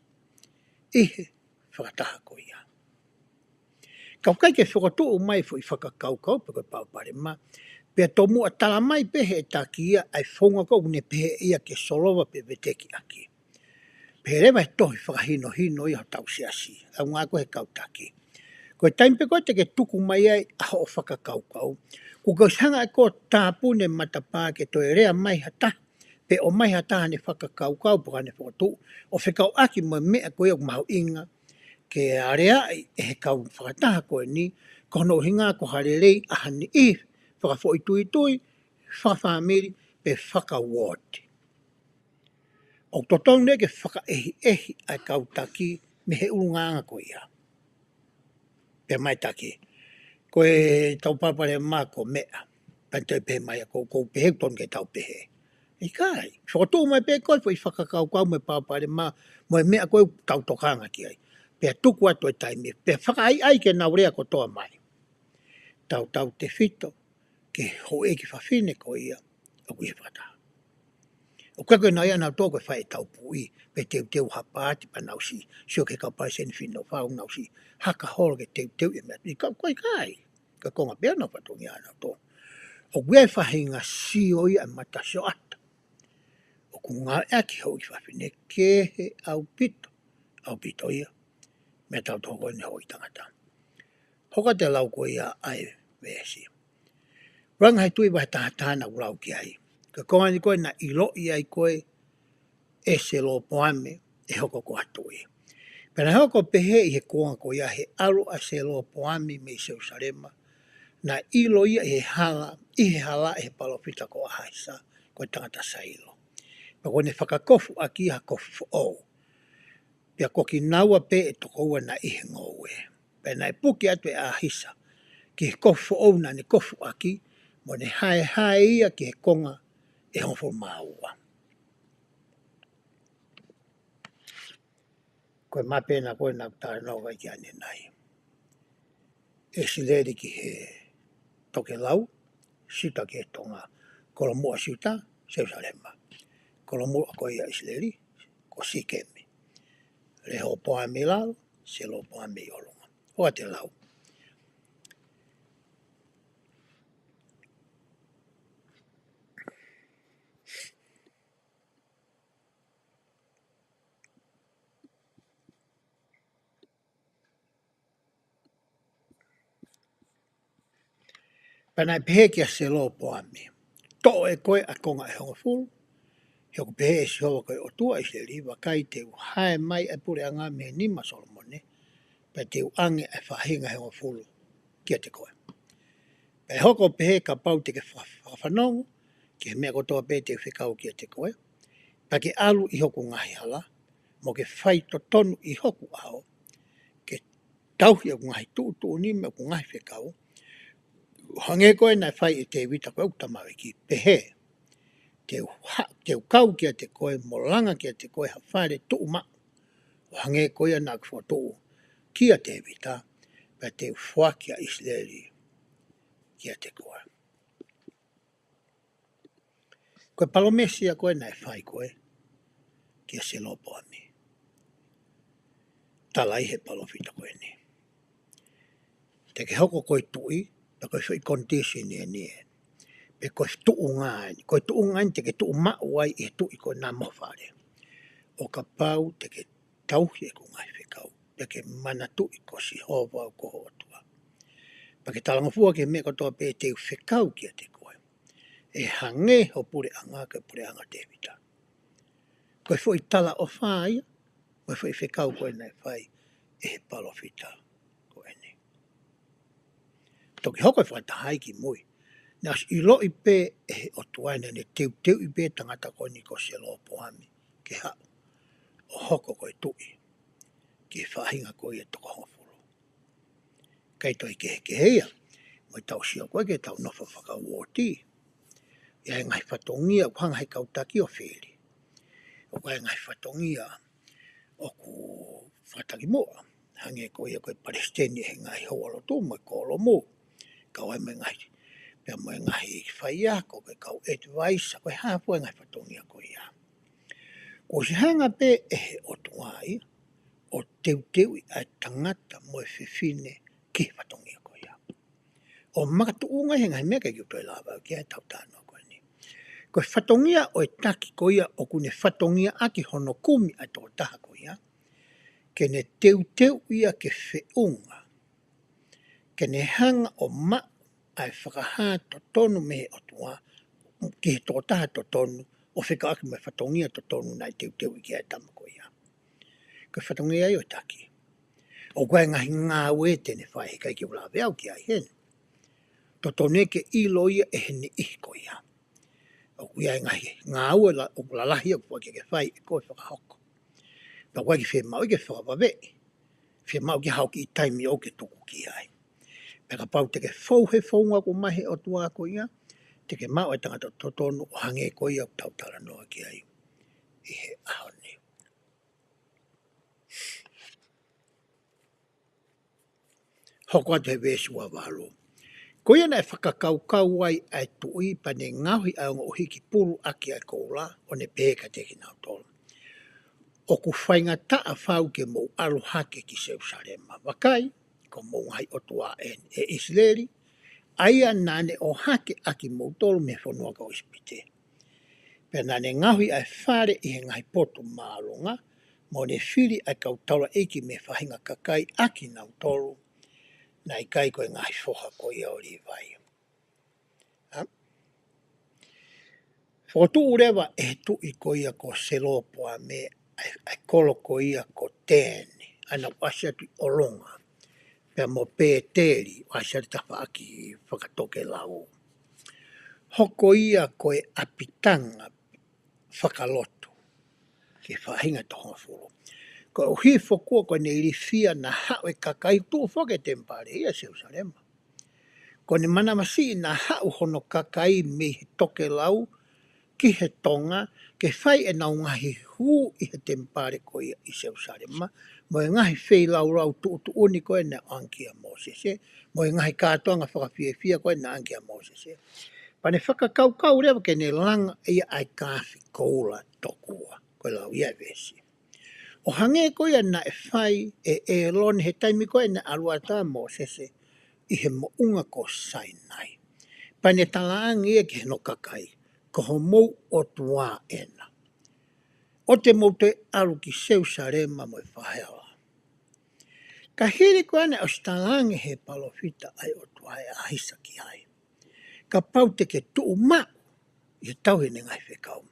ʻi he fakataha ko ia. Ka ʻoku ʻikai ke fokotuʻu mai e foʻi fakakaukau pe ko e palopalema, pea tomuʻa tala mai pē ʻe he taki ia ʻa e founga ko ē ʻoku ne pehē ʻe ia ke solova pe veteki ʻaki. Pehē leva ʻe he tohi fakahinohino ia hotau siasi, ʻa e ngaahi ko ē ʻa e kau taki. Ko e taimi pē ko ē te ke tuku mai ai ʻa hoʻo fakakaukau, kuo ke ʻosi hanga ʻe koe ʻo tāpuni e matapā ke toe lea mai ha taha, pe ʻomai ha taha ʻene fakakaukau pe ko haʻane fokotuʻu, ʻo fekauʻaki mo e meʻa ko ia ʻoku mahuʻinga ke aleaʻi ʻe he kau fakataha ko eni, ko hono ʻuhinga ko ha lelei ʻa ha niʻihi fakafoʻituitui, fakafāmili, pe fakauooti. ʻOku totonu nai ke fakaʻehiʻehi ʻa e kau taki mei he ʻulungaanga ko ia. Pea ʻomai e taki, ko ʻetau palopalema ko meʻa. Pea toe pehē mai ʻa e ko, ʻoku ou pehē ʻoku totonu ke tau pehē. ʻIkai, fokotuʻu mai pē ko e foʻi fakakaukau mo e palopalema mo e meʻa ko ē ʻoku tau tokanga ki ai. Pea tuku atu e taimi, pea fakaʻaiʻai ke nau lea kotoa mai. Tautautefito ki he houʻeiki fafine ko ia ʻoku ʻi he fakataha. ʻOku ʻikai ko e nau ia nautolu ko e fai e taupuʻi, pe teuteu ha paati pea nau siʻi, sio ki he kau palesiteni Fineʻofau nau siʻi haka holo ke teuteu e meʻa. ʻIkai, ʻikai, ʻikai. Ko e konga pē ia naʻa nau fatongia nautolu. ʻOku ʻi ai e faʻahinga sio ia ʻa e matasioʻata ʻoku ngāueʻaki ʻe he houʻeiki fafine kehe ʻaupito, ʻaupito ia mei he tautoko ʻene houʻeiki tangata. Hoko atu e lau ko ia ʻa e veesi. Langa he Tuʻi vahe taha taha naʻa ku lau ki ai. Ko e konga ni ko ē naʻe ʻiloʻi ai ko ē ʻe Selopoami ʻe hoko ko ha tuʻi. Pea naʻe hoko ʻo pehē ʻi he kuonga ko ia he ʻalu ʻa Selopoami mei Selusalema, naʻe ʻilo ia ʻi he hala, ʻi he hala ʻe he palōfita ko ʻAhisa, ko e tangata Sailo. Pea kuo ne fakakofu ʻaki ha kofu foʻou. Pea ko kinaua pē ʻe toko ua naʻe ʻi he ngoue. Pea naʻe puke atu ʻe ʻAhisa ki he kofu foʻou naʻa ne kofu ʻaki, mo ne haehae ia ki he konga ʻe hongofulu mā ua. Ko e mape ena ko ē naʻa ku talanoa ki ai ʻanenai. ʻIsileli ki he tokelau, Siuta ki he tonga. Kolomuʻa Siuta, Selusalema. Kolomuʻa ko ia ʻIsileli, ko Sikemi. Lehopoami lalo, Selopoami ʻi ʻolunga. Hoko atu e lau. Pea naʻe pehē kia Selopoami, toʻo ʻe koe ʻa e konga ʻe hongofulu, he ʻoku pehē ʻe Sihova ko e ʻOtua ʻo ʻIsileli, vakai te u hae mai ʻa e puleʻanga mei he nima ʻo Solomone, pea te u ʻange ʻa e faʻahinga ʻe hongofulu kiate koe. Pea ʻe hoko ʻo pehē kapau te ke fa-, fakafanongo ki he meʻa kotoa pē te u fekau kiate koe, pea ke ʻalu ʻi hoku ngaahi hala, mo ke fai totonu ʻi hoku ʻao, ke tauhi ʻeku ngaahi tuʻutuʻuni mo ʻeku ngaahi fekau, ʻo hangē ko ia naʻe fai ʻe Tēvita ko ʻeku tamaioʻeiki, pehē, te u ha-, te u kau kiate koe, mo langa kiate koe ha fale tuʻumaʻu, ʻo hangē ko ia naʻa ku fokotuʻu kia Tēvita, pea te u foaki ʻa ʻIsileli kiate koe. Ko e palōmesi ia ko ē naʻe fai ko ē kia Selopoami. Tala ʻe he palōfita ko eni. Te ke hoko ko e tuʻi, pea ko e foʻi condition eni ē. Pe ko e tuʻunga eni. Ko e tuʻunga eni te ke tuʻumaʻu ai ʻi he tuʻi ko ena mo e fale. ʻO kapau te ke tauhi ʻeku ngaahi fekau, pea ke manatuʻi ko Sihova ko ho ʻOtua. Pea ke talangofua ki he meʻa kotoa pē te u fekau kiate koe. ʻE hangē ho puleʻanga ko e puleʻanga ʻo Tēvita. Ko e foʻi talaʻofa ia, ko e foʻi fekau ko ē naʻe fai ʻe he palōfita ko eni. Toki hoko e fakataha ia ki mui. Naʻe ʻosi ʻiloʻi pē ʻe he ʻOtua naʻa ne teuteuʻi pē tangata ko eni ko Selopoami ke haʻu ʻo hoko ko e tuʻi ki he faʻahinga ko ia ʻe toko hongofulu. ʻikai toe kehekehe ia. Mo ʻetau sio ko ē ki heʻetau nofo fakauooti. ʻI ai e ngaahi fatongia ʻoku hanga ʻe he kau taki ʻo fili. ʻOku ʻi ai e ngaahi fatongia ʻoku fakataki muʻa. Hangē ko ia ko e palesiteni ʻi he ngaahi houalotu mo e kōlomu. Kau ai mo e ngaahi, pea mo e ngaahi faiako, ko e kau advisor, ko e hā fua e ngaahi fatongia ko ia. Kuo ʻosi hanga pē ʻe he ʻOtua ia ʻo teuteuʻi ʻa e tangata mo e fefine ki he fatongia ko ia. ʻO makatuʻunga he ngaahi meʻa ʻikai ke u toe lava ki ai ʻetau talanoa ko eni. Ko e fatongia ʻo e taki ko ia ʻoku ne fatongia ʻaki hono kumi ʻa e tokotaha ko ia, ke ne teuteu ia ke feʻunga, ke ne hanga ʻo maʻu ʻa e fakahā totonu mei he ʻOtua ki he tokotaha totonu, ʻo fekauʻaki mo e fatongia totonu naʻe teuteuʻi ki ai e tama ko ia. Ko e fatongia ia ʻo e taki. ʻOku ʻi ai e ngaahi ngāue te ne fai, he ʻikai ke u lave au ki ai heni. Totonu ke ʻilo ia ʻe he niʻihi ko ia. ʻOku ʻi ai e ngaahi ngāue la-, ʻoku lalahi ʻoku ʻikai ke fai ʻe koe fakahoko. Pea ʻoku ʻikai ke fiemaʻu ia ke fakavaveʻi. Fiemaʻu ke haʻu ki he taimi ʻoku ke tuku ki ai. Pea kapau te ke fou he founga ʻoku ʻomai ʻe he ʻOtua ko ia, te ke maʻu e tangata totonu ʻo hangē ko ia ʻoku tau talanoa ki ai ʻi he ʻaho ni. Hoko atu he veesi ua valu. Ko ia naʻe fakakaukau ai ʻa e tuʻi pea ne ngaohi ʻa e ongo ʻuhiki pulu ʻaki ʻa e koula, ʻo ne pehē kiate kinautolu, ʻOku faingataʻa fau ke mou ʻalu hake ki Selusalema. Vakai, ko homou ngaahi ʻOtua ʻeni, ʻe ʻIsileli, ʻa ia naʻa ne ʻohake ʻakimoutolu mei he fonua ko ʻIsipite. Pea naʻa ne ngaohi ʻa e fale ʻi he ngaahi potu māʻolunga, mo ne fili ʻa e kau taulaʻeiki mei he faʻahinga kakai ʻakinautolu naʻe ʻikai ko e ngaahi foha ko ia ʻo Līvai. ʻA? Fokotuʻu leva ʻe he tuʻi ko ia ko Selopoame ʻa e, ʻa e kolo ko ia ko Tēni, ʻa ia naʻe ʻasi atu ʻi ʻolunga, pea mo Pēteli, ʻasi atu tafaʻaki fakatokelau. Hoko ia ko e ʻapitanga fakalotu ki he faʻahinga ʻe toko hongofulu. Koeʻuhi foki ko ʻene ilifia naʻa haʻu e kakai, tuʻu foki e temipale ia ʻi Selusalema. Ko ʻene manavasiʻi naʻa haʻu hono kakai mei he tokelau ki he tonga, ke fai ʻenau ngaahi hū ʻi he temipale ko ia ʻi Selusalema, mo e ngaahi feilaulau tuʻutuʻuni ko ē naʻe ʻoange kia Mōsese, mo e ngaahi kātoanga fakafiefia ko ē naʻe ʻoange kia Mōsese. Pea ne fakakaukau leva ke ne langa ia ʻa e kaafi koula tokua, ko e lau ia e veesi. ʻO hangē ko ia naʻe fai ʻe ʻĒlone he taimi ko ē naʻe ʻalu atu ai ʻa Mōsese ʻi he moʻunga ko Sainai. Pea ne talaange ia ki hono kakai, Ko homou ʻOtua ena, ʻoua te mou toe ʻalu ki Selusalema mo e fāhela. Ka hili ko ia naʻe ʻosi talaange ʻe he palōfita ʻa e ʻOtua ʻe ʻAhisa ki ai, Kapau te ke tuʻu maʻu ʻi he tauhi ʻene ngaahi fekau,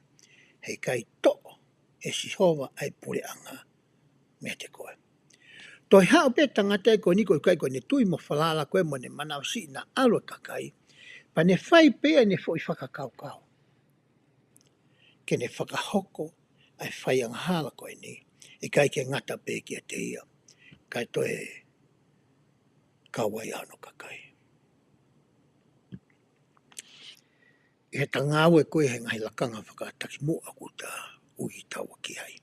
he ʻikai toʻo ʻe Sihova ʻa e puleʻanga meiate koe. Toe haʻu pē tangata ia ko eni, ko e kakai ko ē naʻe tui mo falala ko ē mo ʻene manavasiʻi naʻa ʻalu e kakai, pea ne fai pē ia ʻene foʻi fakakaukau ke ne fakahoko ʻa e faiangahala ko eni, ʻikai ke ngata pē kiate ia, kae toe kau ai ʻa hono kakai. ʻI heʻeta ngāue ko ē he ngaahi lakanga fakatakimuʻa ʻoku ta ui taua ki ai,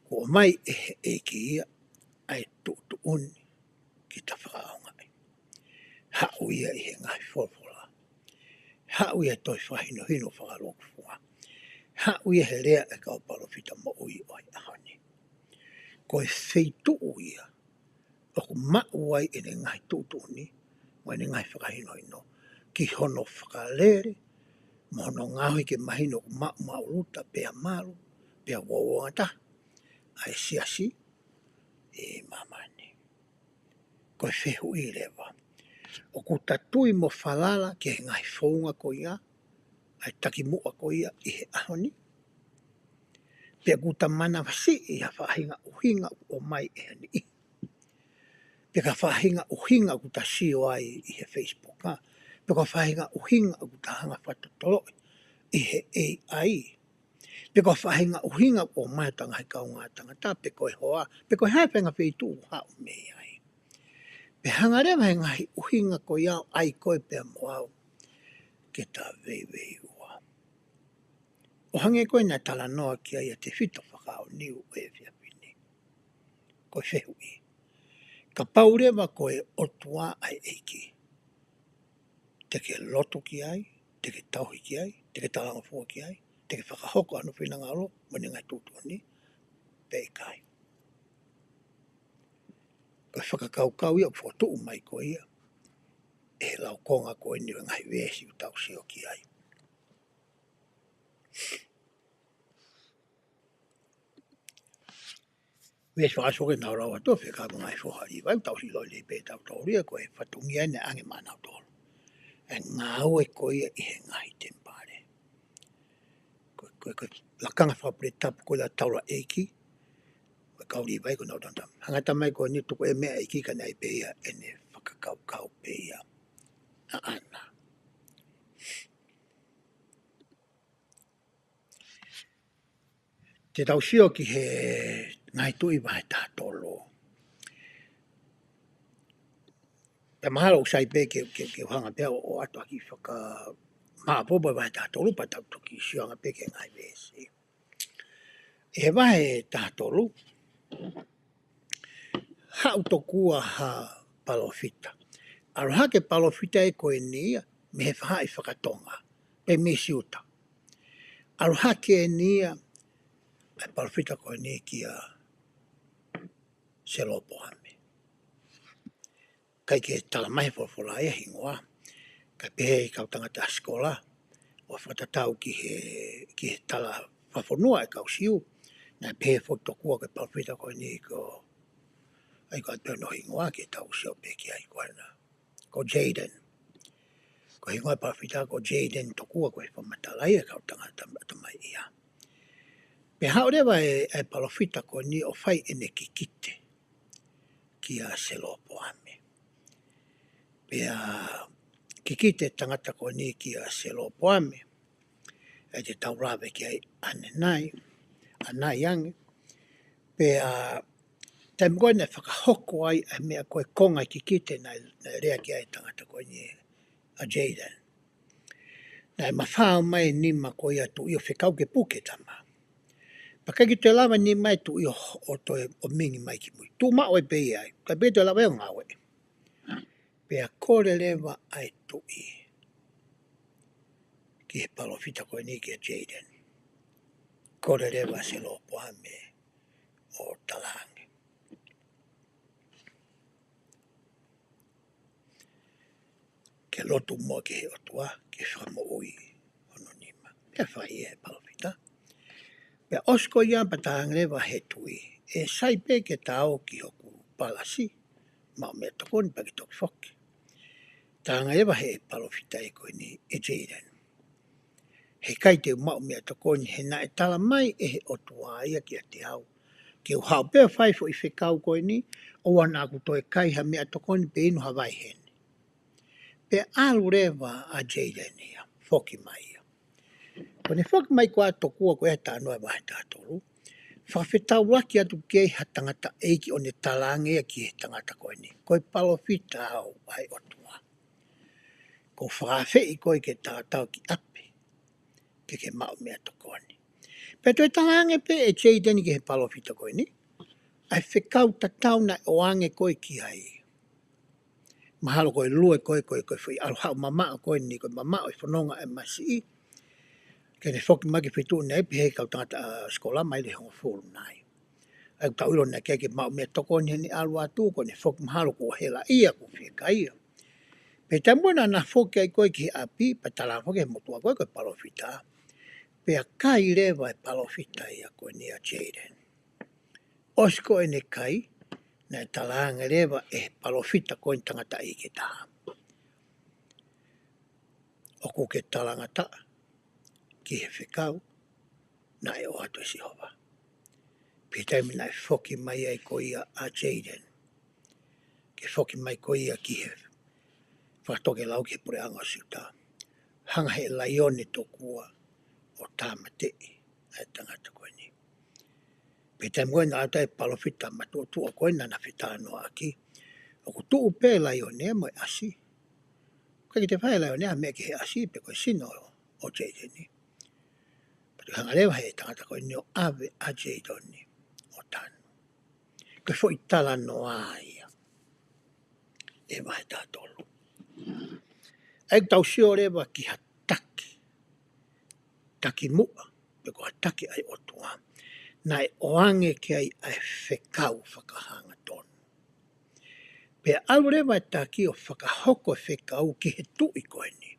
kuo ʻomai ʻe he ʻEiki ia ʻa e tuʻutuʻuni ke ta fakaʻaongaʻi. Haʻu ia ʻi he ngaahi folofola. Haʻu ia he tohi fakahinohino fakalūkufua. Haʻu ia he lea ʻa e kau palōfita moʻui ʻo e ʻaho ni. Ko e feituʻu ia ʻoku maʻu ai ʻene ngaahi tuʻutuʻuni, mo ʻene ngaahi fakahinohino, ki hono fakalele, mo hono ngaohi ke mahino ʻoku maʻumaʻuluta pea malu, pea uouangataha ʻa e siasi ʻi māmani. Ko e fehuʻi leva, ʻoku ta tui mo falala ki he ngaahi founga ko ia, ʻa e takimuʻa ko ia ʻi he ʻaho ni? Pe ʻoku ta manavasiʻi ha faʻahinga ʻuhinga ʻoku ʻomai ʻe ha niʻihi? Pe ko ha faʻahinga ʻuhinga ʻoku ta sio ai ʻi he Facebook, ha? Pe ko ha faʻahinga ʻuhinga ʻoku ta hanga fakatotoloʻi ʻi he A I? Pe ko ha faʻahinga ʻuhinga ʻoku ʻomai ʻe hotau ngaahi kaungā tangata, pe ko e hoa, pe ko e hā e faʻahinga feituʻu ʻoku haʻu mei ai? Pea hanga leva he ngaahi ʻuhinga ko ia ʻo ʻai koe pea mo au ke ta veiveiua. ʻO hangē ko ē naʻe talanoa ki ai ʻa Tefito Fakaʻaoniu ʻo e efiafi ni. Ko e fehuʻi. Kapau leva ko e ʻOtua ʻa e ʻEiki, te ke lotu ki ai, te ke tauhi ki ai, te ke talangofua ki ai, te ke fakahoko hono finangalo mo ʻene ngaahi tuʻutuʻuni, pe ʻikai? Ko e fakakaukau ia ʻoku fokotuʻu mai ko ia ʻe he laukonga ko eni ʻo e ngaahi veesi ʻoku tau sio ki ai. Veesi fakaʻosi ko ē naʻa ku lau atu, fekau mo e ngaahi foha ʻi vai, tau sio lelei pē tautolu ia, ko e fatongia ʻeni ʻoku ʻange maʻanautolu ʻa e ngāue ko ia ʻi he ngaahi temipale. Ko, ko, ko e lakanga fakapule tapu ko ia ʻa e taulaʻeiki, ko e kau Līvai ko ʻenau tamai. Hanga ʻe he tamai ko eni ʻo tuku e meʻa ʻa e ʻEiki ka naʻe ʻi ai pē ia ʻene fakakaukau pē ia ʻaʻana. Te tau sio ki he Ngaahi Tuʻi vahe taha tolu. Pea mahalo ʻoku sai pē ke, ke, ke u hanga pē ʻo, ʻo ʻoatu ha kiʻi fakamāʻopoʻopo ʻo e vahe taha tolu pea tau toki sio ange pē ki he ngaahi veesi. ʻI he vahe taha tolu, haʻu tokua ha palōfita. ʻAlu hake e palōfita ē ko eni ia mei he faʻahi faka-Tonga, pe mei Siuta. ʻAlu hake eni ia ʻa e palōfita ko eni kia Selopoame. ʻIkai ke tala mai he folofola ia e hingoa. Ka pehē ʻe he kau tangata sikola ʻo fakatatau ki he, ki he tala fakafonua ʻa e kau Siu, naʻe pehē foki tokua ko e palōfita ko eni ko, ʻikai ke u ʻoatu hono hingoa ke tau sio pē ki ai ko ena. Ko Jaden. Ko e hingoa e palōfita ko Jaden tokua ko e fakamatala ia ʻa e kau tangata ʻatamai ia. Pea haʻu leva e, e palōfita ko eni ʻo fai ʻene kikite kia Selopoame. Pea kikite e tangata ko eni kia Selopoame, ʻe te tau lave ki ai ʻanenai, ʻanai ange. Pea taimi ko ē naʻe fakahoko ai ʻa e meʻa ko e konga e kikite naʻe, naʻe lea ki ai e tangata ko eni ʻa Jaden. Naʻe mafao mai e nima ko ia ʻa e tuʻi ʻo fekau ke puke e tama. Pea ʻikai ke toe lava e nima ʻa e tuʻi ʻo, ʻo toe ʻo mingi mai ki mui. Tuʻu maʻu ai pē ia ai. ʻIkai pē toe lava ia ʻo ngāueʻi. Pea kole leva ʻa e tuʻi ki he palōfita ko eni kia Jaden. Kole leva ʻa Selopoame ʻo talaange ke lotu muʻa ki he ʻOtua ke fakamoʻui hono nima. Pea fai ʻe he palōfita. Pea ʻosi ko ia pea talaange leva ʻe he tuʻi, ʻe sai pē ke ta ō ki hoku palasi, maʻu meʻatokoni pea ke toki foki. Talaange leva ʻe he palōfita ia ko eni ʻe Jaden, heʻikai te u maʻu meʻatokoni he naʻe tala mai ʻe he ʻOtua ia kiate au ke u haʻu pē ʻo fai e foʻi fekau ko eni, ʻoua naʻa ku toe kai ha meʻatokoni pe inu ha vai heni. Pea ʻalu leva ʻa Jaden ia, foki mai ia. Ko ʻene foki mai ko ia tokua ko e talanoa e vahe taha tolu, fakafetaulaki atu ki ai ha tangataʻeiki ʻo ne talaange ia ki he tangata ko eni, ko e palōfita au ʻa e ʻOtua. Kuo u fakaafeʻi koe ke talatala ki ʻapi ke ke maʻu meʻatokoni. Pea toe talaange pē ʻe Jaden ki he palōfita ko eni ʻa e fekau tatau naʻe ʻoange ko ē ki ai. Mahalo ko e lue ko ē, ko e, ko e foʻi ʻalu haʻu mamaʻo ko eni, ko e mamaʻo e fononga ʻa e masiʻi. Ke ne foki mai ki he feituʻu naʻe ʻi ai pē ʻe he kau tangata, ʻa, sikola, maile hongofulu nai. ʻA ia ʻoku tau ʻilo naʻe ʻikai ke maʻu meʻatokoni heʻene ʻalu atu, ko ʻene foki mahalo kuo helaʻia, kuo fiekaia. Pea taimi ko ē naʻa na foki ai ko ē ki he ʻapi, pea tala foki ʻe he motuʻa ko ē ko e palōfita. Pea kai leva e palōfita ia ko eni ʻa Jaden. ʻOsi ko ē ʻene kai, naʻe talaange leva ʻe he palōfita ko eni tangataʻeiki ʻe taha, ʻoku ke talangataʻa ki he fekau naʻe ʻoatu ʻe Sihova. Pea taimi naʻe foki mai ai ko ia ʻa Jaden, ke foki mai ko ia ki he fakatokelau ki he puleʻanga ʻo Siuta, hanga ʻe he laione tokua ʻo tāmateʻi ʻa e tangata ko eni. Pea taimi ko ē naʻe ʻi ai e palōfita matuʻotuʻa ko ē naʻa na fetalanoaʻaki, ʻoku tuʻu pē e laione mo e ʻasi. ʻOku ʻikai ke toe fai e laione ha meʻa ki he ʻasi pe ko e sino ʻo Jayden. Pea toe hanga leva he tangata ko eni ʻo ʻave ʻa Jayden ʻo tanu. Ko e foʻi talanoa ia ʻe vahe taha tolu. ʻA ia ʻoku tau sio leva ki ha taki, taki muʻa, pe ko ha taki ʻa e ʻOtua, naʻe ʻoange ki ai ʻa e fekau fakahangatonu. Pea ʻalu leva e taki ʻo fakahoko e fekau ki he tuʻi ko eni.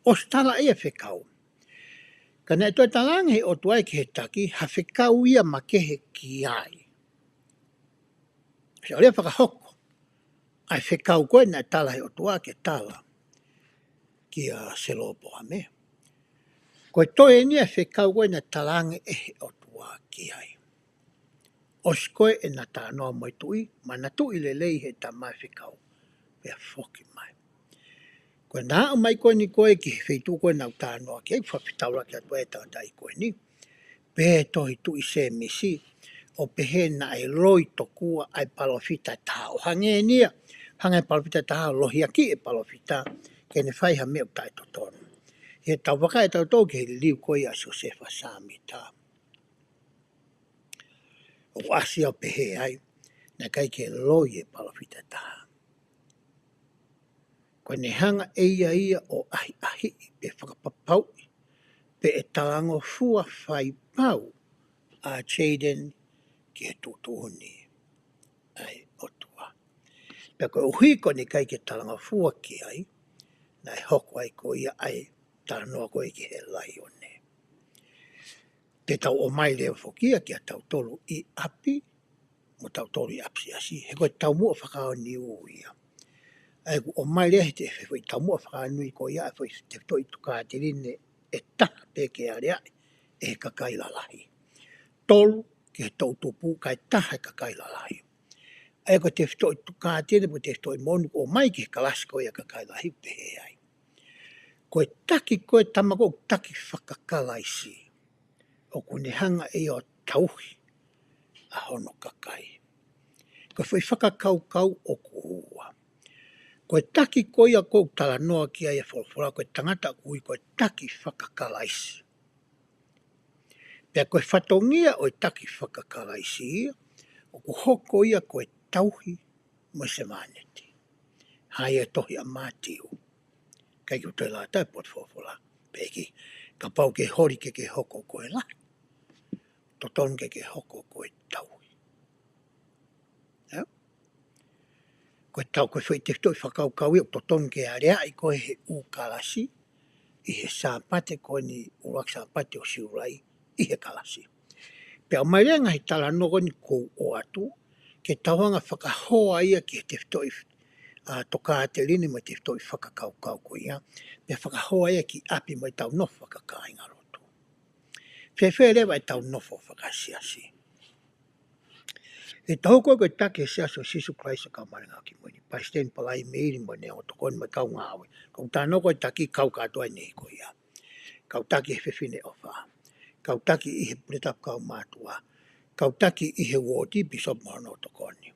ʻOsi tala ʻe ia e fekau. Ka naʻe toe talaange he ʻOtua ia ki he taki, ha fekau ia makehe ki ai. Pea ʻalu leva ʻo fakahoko ʻa e fekau ko ē naʻe tala he ʻOtua ke tala kia Selopoame. Ko e toe eni e fekau ko ē naʻe talaange ʻe he ʻOtua ki ai. ʻOsi ko ē ʻena talanoa mo e tuʻi, manatuʻi lelei he tama e fekau, pea foki mai. Ko ʻena aʻu mai ko eni ko ē ki he feituʻu ko ē naʻa ku talanoa ki ai, fakafetaulaki atu ai e tangataʻeiki ko eni. Pehē ʻe he tohi Tuʻi Sēmisi, ʻo pehē naʻe loi tokua ʻa e palōfita ʻe taha, ʻo hangē eni ia, hanga ʻe he palōfita ʻe taha ʻo lohiakiʻi e palōfita ke ne fai ha meʻa ʻoku taʻetotonu. ʻI heʻetau vakai ʻe tautolu ki he liliu ko ia ʻa Siosefa Sāmita, ʻoku ʻasi ʻo pehē ai, naʻe ʻikai ke loi e palōfita ʻe taha. Ko ʻene hanga ʻe ia ia ʻo ʻahiʻahiʻi pe fakapapauʻi pe ʻe talangofua fai pau ʻa Jayden ki he tuʻutuʻuni ʻa e ʻOtua. Pea koeʻuhi ko ʻene ʻikai ke talangofua ki ai, naʻe hoko ai ko ia ʻa e talanoa ko ē ki he laione. Te tau ʻomai leva foki ia kia tautolu ʻi ʻapi, mo tautolu ʻi ʻapisiasi, he ko e taumuʻa fakaʻaonga ia. ʻA ia ʻoku ʻomai leva he te, he foʻi taumuʻa fakaʻaonga ko ia, ʻa e foʻi tefitoʻi tokāteline ʻe taha pē ke aleaʻi ʻe he kakai lalahi. Tolu ki he toʻutupu, kae taha e kakai lalahi. ʻA ia ko e tefitoʻi tokāteline, ko e tefitoʻi moʻoni ʻoku ʻomai ki he kalasi ko ia ʻa e kakai lalahi, pehē ai. Ko e taki ko ē, tama ko ē ʻoku taki fakakalaisi, ʻoku ne hanga ʻe ia ʻo tauhi ʻa hono kakai. Ko e foʻi fakakaukau ʻoku ua. Ko e taki ko ia ʻoku talanoa ki ai e folofola, ko e tangata ʻoku ui ko e taki fakakalaisi. Pea ko e fatongia ʻo e taki fakakalaisi ia, ʻoku hoko ia ko e tauhi mo e sevāniti. Hā ia e tohi ʻa Mātiu. ʻIkai ke u toe lata e potu folofola. Peki, kapau ke holi ke ke hoko ko e lahi, totonu ke ke hoko ko e tauhi. ʻIo? Ko e tau, ko e foʻi tefitoʻi fakakaukau ia ʻoku totonu ke aleaʻi ko ē he ʻū kalasi, ʻi he Sāpate ko eni, ʻuluaki Sāpate ʻo Siulai, ʻi he kalasi. Pea ʻomai leva e ngaahi talanoa ko eni ʻoku ou ʻoatu, ke tau hanga ʻo fakahoa ia ki he tefitoʻi, ʻa, tokāteline mo e tefitoʻi fakakaukau ko ia, pea fakahoa ia ki ʻapi mo ʻetau nofo fakakāingalotu. Fēfē leva ʻetau nofo fakasiasi? ʻI he tohi ko ē ko e Taki ʻa e Siasi ʻo Sīsū Kalaisi ʻo e Kau Māʻoniʻoni ʻi he Ngaahi ʻAho Kimui Ni, Palesiteni Palaimeli mo ʻene ʻoto ko eni mo e kau ngāue. Ko ʻeku talanoa ko e taki kau kātoa eni ko ia. Kau taki ʻi he fefine ʻofa. Kau taki ʻi he puletapu kaumātuʻa. Kau taki ʻi he uooti, pīsope mo hono ʻoto ko eni.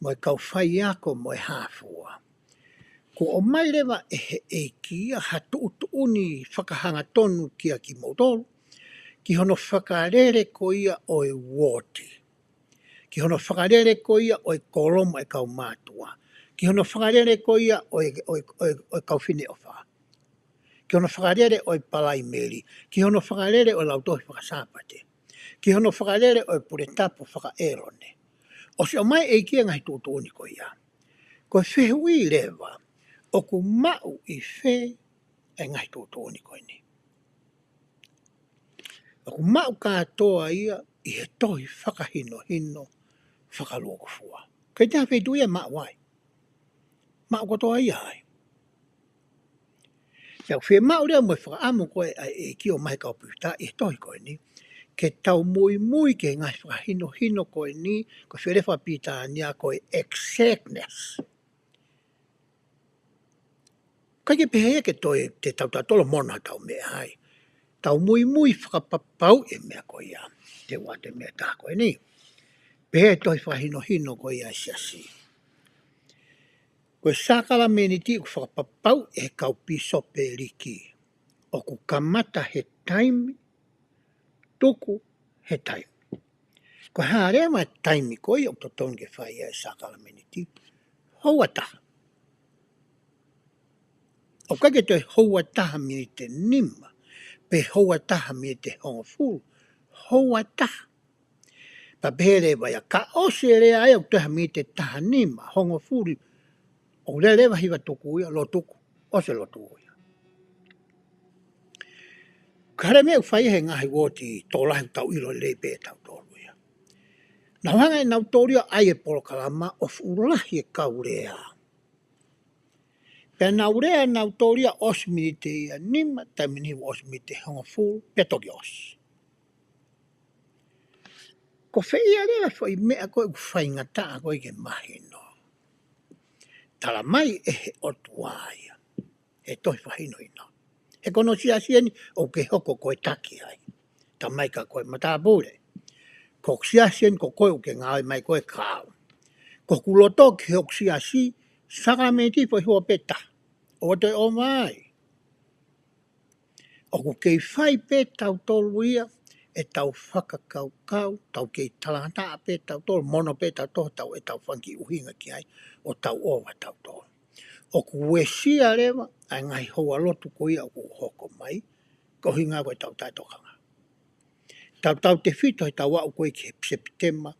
Mo e kau faiako mo e hā fua. Kuo ʻomai leva ʻe he ʻEiki ia ha tuʻutuʻuni fakahangatonu kia kimoutolu, ki hono fakalele ko ia ʻo e uooti, ki hono fakalele ko ia ʻo e kōlomu ʻa e kaumātuʻa, ki hono fakalele ko ia ʻo e, ʻo e, ʻo e, ʻo e kau fefine ʻofa, ki hono fakalele ʻo e Palaimeli, ki hono fakalele ʻo e lautohi faka-Sāpate, ki hono fakalele ʻo e puletapu faka-ʻĒlone. ʻOsi ʻomai ʻe he ʻEiki e ngaahi tuʻutuʻuni ko ia. Ko e fehuʻi leva, ʻoku maʻu ʻi fē e ngaahi tuʻutuʻuni ko eni? ʻOku maʻu kātoa ia ʻi he tohi fakahinohino fakalūkufua. ʻIkai toe ʻi ai ha feituʻu ia ʻe maʻu ai. Maʻu kotoa ia ai. Pea ʻoku fiemaʻu leva mo e fakaʻamu ko ē ʻa e ʻEiki ʻo e ngaahi kau palōfita ʻi he tohi ko eni, ke tau muimui ki he ngaahi fakahinohino ko eni, ko e fie lea fakapilitānia ko e exactness. ʻIkai ke pehē ia ke toe, te tau tautolo mono ha tau meʻa ai. Tau muimui fakapapauʻi e meʻa ko ia. Te u ʻoatu e meʻa ʻe taha ko eni. Pehē ʻe he tohi fakahinohino ko ia ʻa e Siasi, Ko e sākalamēniti ʻoku fakapapauʻi ʻe he kau pīsopeliki ʻoku kamata he taimi, tuku he taimi. Ko e hā leva e taimi ko ia ʻoku totonu ke fai ai e sākalamēniti? Houa taha. ʻOku ʻikai ke toe houa taha miniti nima, pe houa taha miniti hongofulu, houa taha. Pea pehē leva ia, ka ʻosi e lea ia ʻoku toe ha miniti taha nima, hongofulu, ʻoku lele leva hiva tuku ia, lotu tuku, ʻosi e lotu ia. Ka ko e meʻa ʻoku fai he ngaahi uooti tokolahi ʻoku tau ʻilo lelei pē ʻe tautolu ia. Nau hanga ʻe nautolu ia ʻo ʻai e polokalama ʻo fuʻu lahi e kau lea. Pea nau lea nautolu ia ʻosi miniti ia nima, taimi ni ʻosi miniti hongofulu, pea toki ʻosi. Ko fē ia leva e foʻi meʻa ko ē ʻoku faingataʻa ko ē ke mahino? Talamai ʻe he ʻOtua ia he tohi fakahinohino, he ko hono siasi eni ʻoku ke hoko ko e taki ai. Talamai kia koe matāpule, ko hoku siasi eni ko koe ʻoku ke ngāue mai koe kia au. Ko hoku loto ki hoku siasi, sākalamēniti foʻi houa pē taha. ʻOua toe ʻomai. ʻOku kei fai pē tautolu ia ʻetau fakakaukau, tau kei talangataʻa pē tautolu, mono pē tautolu, tau ʻetau fanga kiʻi ʻuhinga ki ai, ʻo tau ʻova tautolu. ʻOku uesia leva ʻa e ngaahi houa lotu ko ia ʻoku hoko mai, ko e ʻuhinga ko ʻetau taʻetokanga. Tautautefito heʻetau aʻu ko ē ki he Sepitema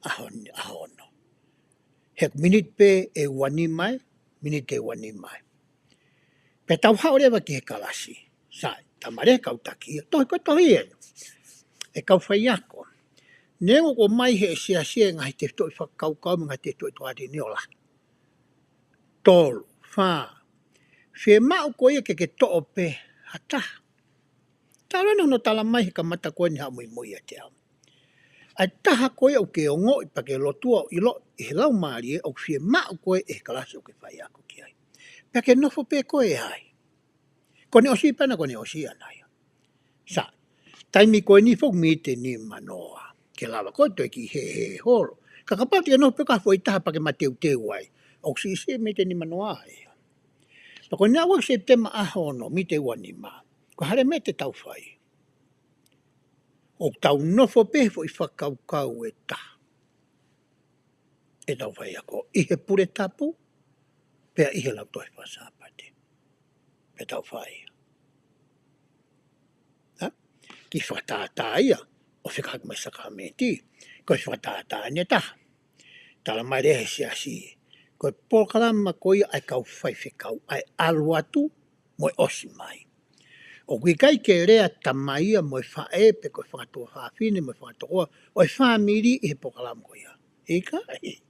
ʻaho ni, ʻaho ono. He miniti pē ʻe ua nima ē, miniti ʻe ua nima ē. Pea tau haʻu leva ki he kalasi. Sai, talamai ʻe he kau taki ia, tohi ko e tohi ē, ʻe kau faiako. Neongo ʻoku ʻomai ʻe he siasi e ngaahi tefitoʻi fakakaukau mo e ngaahi tefitoʻi tokāteline ʻo lahi. Tolu, fā. Fiemaʻu ko ia ke ke toʻo pē ha taha. Talu ʻene hono talamai he kamata ko eni haʻu muimui ʻiate au. ʻA e taha ko ia ʻoku ke ongoʻi pea ke lotua ʻo ʻiloʻi ʻi he laumālie ʻoku fiemaʻu koe ʻe he kalasi ʻoku ke faiako ki ai. Pea ke nofo pē koe ai. Ko ʻene ʻosi pē ʻana, ko ʻene ʻosi ʻana ia. Sai, taimi ko eni foki miniti ʻe nimanoa. Ke lava koe toe kiʻi hē hē holo. Ka kapau te ke nofo pē koe ha foʻi taha pea ke mateuteu ai, ʻoku siʻisiʻi e miniti ʻe nimanoa ia. Pea ko ʻene aʻu ki he Sepitema ʻaho ono, miniti ʻe ua nima, ko e hā leva e meʻa te tau fai? ʻOku tau nofo pē he foʻi fakakaukau ʻe taha ʻetau faiako ʻi he pule tapu, pea ʻi he lautohi faka-Sāpate. Pea tau fai ia. Ha? Kiʻi fakatātā ia ʻo fekauʻaki mo e sākalamēniti. Ko e fakatātā eni ʻe taha. Talamai ʻe he siasi, ko e polokalama ko ia ʻa e kau faifekau, ʻa e ʻalu atu mo e ʻosi mai. ʻOku ʻikai ke lea tamai ia mo e faʻē pe ko e fanga tuofāfine mo e fanga tokoua ʻo e fāmili ʻi he polokalama ko ia. ʻIkai.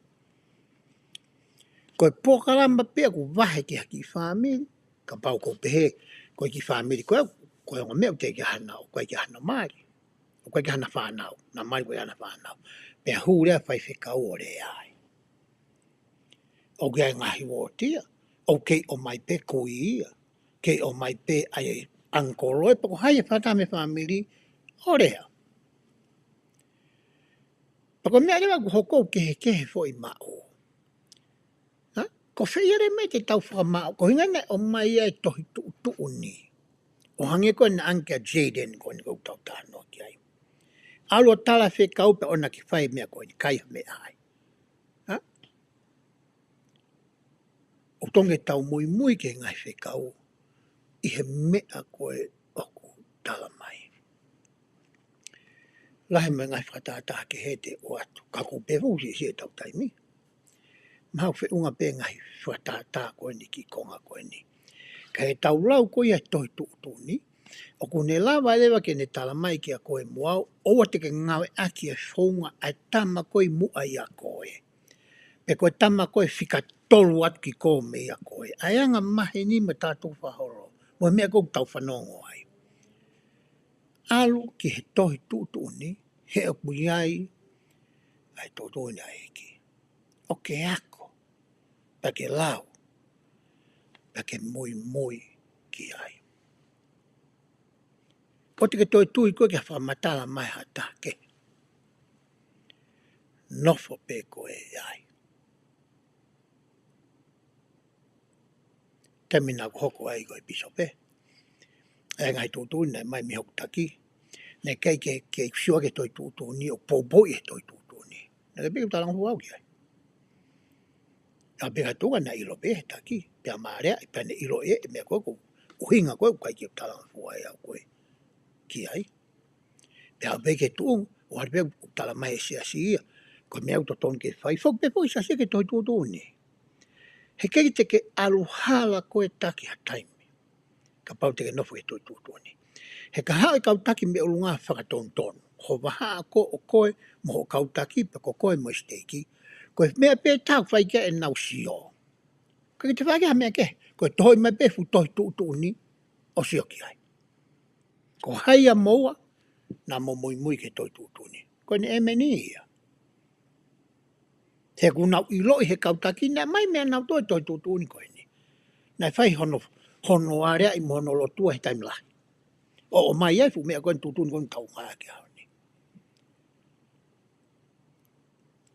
Ko e polokalama pē ʻoku vahe ki ha kiʻi fāmili, kapau ʻoku ou pehē, ko e kiʻi fāmili ko ē, ko e ongo meʻa ʻoku teʻeki ai hano, ʻoku ʻikai ke hano mali, ʻoku ʻikai ke hano fānau, na mali ko e hano fānau. Pea hū leva e faifekau ʻo lea ai. ʻOku ʻi ai e ngaahi uooti ia, ʻoku kei ʻomai pē kui ia, kei ʻomai pē ʻa e ʻangikolo ia, pe ko hai e fata mei he fāmili ʻo lea. Pea ko e meʻa leva ʻoku hoko ʻoku kehekehe foʻi maʻu. Ha? Ko fē ia leva e meʻa te tau fakamaʻu, ko e ʻuhinga naʻe ʻomai ai e tohi tuʻutuʻuni. ʻO hangē ko ē naʻe ʻange kia Jaden ko eni ʻoku tau talanoa ki ai. ʻAlu ʻo tala e fekau pea ʻoua naʻa ke fai e meʻa ko eni, kai ha meʻa ai. Ha? ʻOku totonu ke tau muimui ki he ngaahi fekau ʻi he meʻa ko ē ʻoku talamai. Lahi mo e ngaahi fakatātā kehe te u ʻoatu, ka ʻoku ou pehē foki siʻisiʻi ʻetau taimi. Mahalo ʻoku feʻunga pē ngaahi fakatātā ko eni ki he konga ko eni. Ka ʻi heʻetau lau ko ia e tohi tuʻutuʻuni, ʻoku ne lava leva ke ne talamai kia koe mo au, ʻoua te ke ngāueʻaki e founga ʻa e tama ko ē ʻi muʻa ʻia koe, pe ko e tama ko ē fika tolu atu ki kō mei ʻia koe. ʻA e anga maheni mo e tātū fakaholo, mo e meʻa ko ē ʻoku tau fanongo ai. ʻAlu ki he tohi tuʻutuʻuni, he ʻoku ʻi ai ʻa e tuʻutuʻuni ʻa e ʻEiki. ʻO ke ako, pea ke lau, pea ke muimui ki ai. ʻOua te ke toe tui koe ki ha fakamatala mai ha taha kehe. Nofo pē koe ai. Taimi naʻa ku hoko ai ko e pīsope, ʻa e ngaahi tuʻutuʻuni naʻe ʻomai mei hoku taki, naʻe ʻikai ke, ke sio ki he tohi tuʻutuʻuni ʻo poupouʻi he tohi tuʻutuʻuni. Naʻe ʻikai pē ke u talangofua au ki ai. ʻA pē ka tuʻunga naʻe ʻilo pē he taki, pea mālea, pea ne ʻilo ʻe, ʻe meʻa ko ē ko e ʻuhinga ko ē ʻoku ʻikai ke u talangofua au ko ē ki ai. Pea pehē ki he tuʻunga, ʻoku hā pē ʻoku talamai ʻe he siasi ia, ko e meʻa ʻoku totonu ke fai, foki pē foki siasi ki he tohi tuʻutuʻuni. He ʻikai te ke ʻalu hala ko e taki ha taimi, kapau te ke nofo ki he tohi tuʻutuʻuni. He ka haʻu e kau taki mei ʻolunga fakatonutonu ho vahaʻa ko ē ʻo koe mo hoʻo kau taki pe ko koe mo e siteiki, ko e meʻa pē ʻe taha ʻoku fai ki ai ʻenau sio. ʻIkai te fai ki ai ha meʻa kehe, ko e tohoʻi mai pē fuʻu tohi tuʻutuʻuni ʻo sio ki ai. Ko hai ia moua naʻa mo muimui ki he tohi tuʻutuʻuni? Ko ʻene ʻēmeni ia. He ʻoku nau ʻiloʻi he kau taki naʻe ʻomai mei heʻenau tohi, tohi tuʻutuʻuni ko eni. Naʻe fai hono, hono aleaʻi mo hono lotua he taimi lahi. ʻO, ʻomai ai fuʻu meʻa ko eni, tuʻutuʻuni ko eni ʻoku tau ngāueʻaki he ʻaho ni.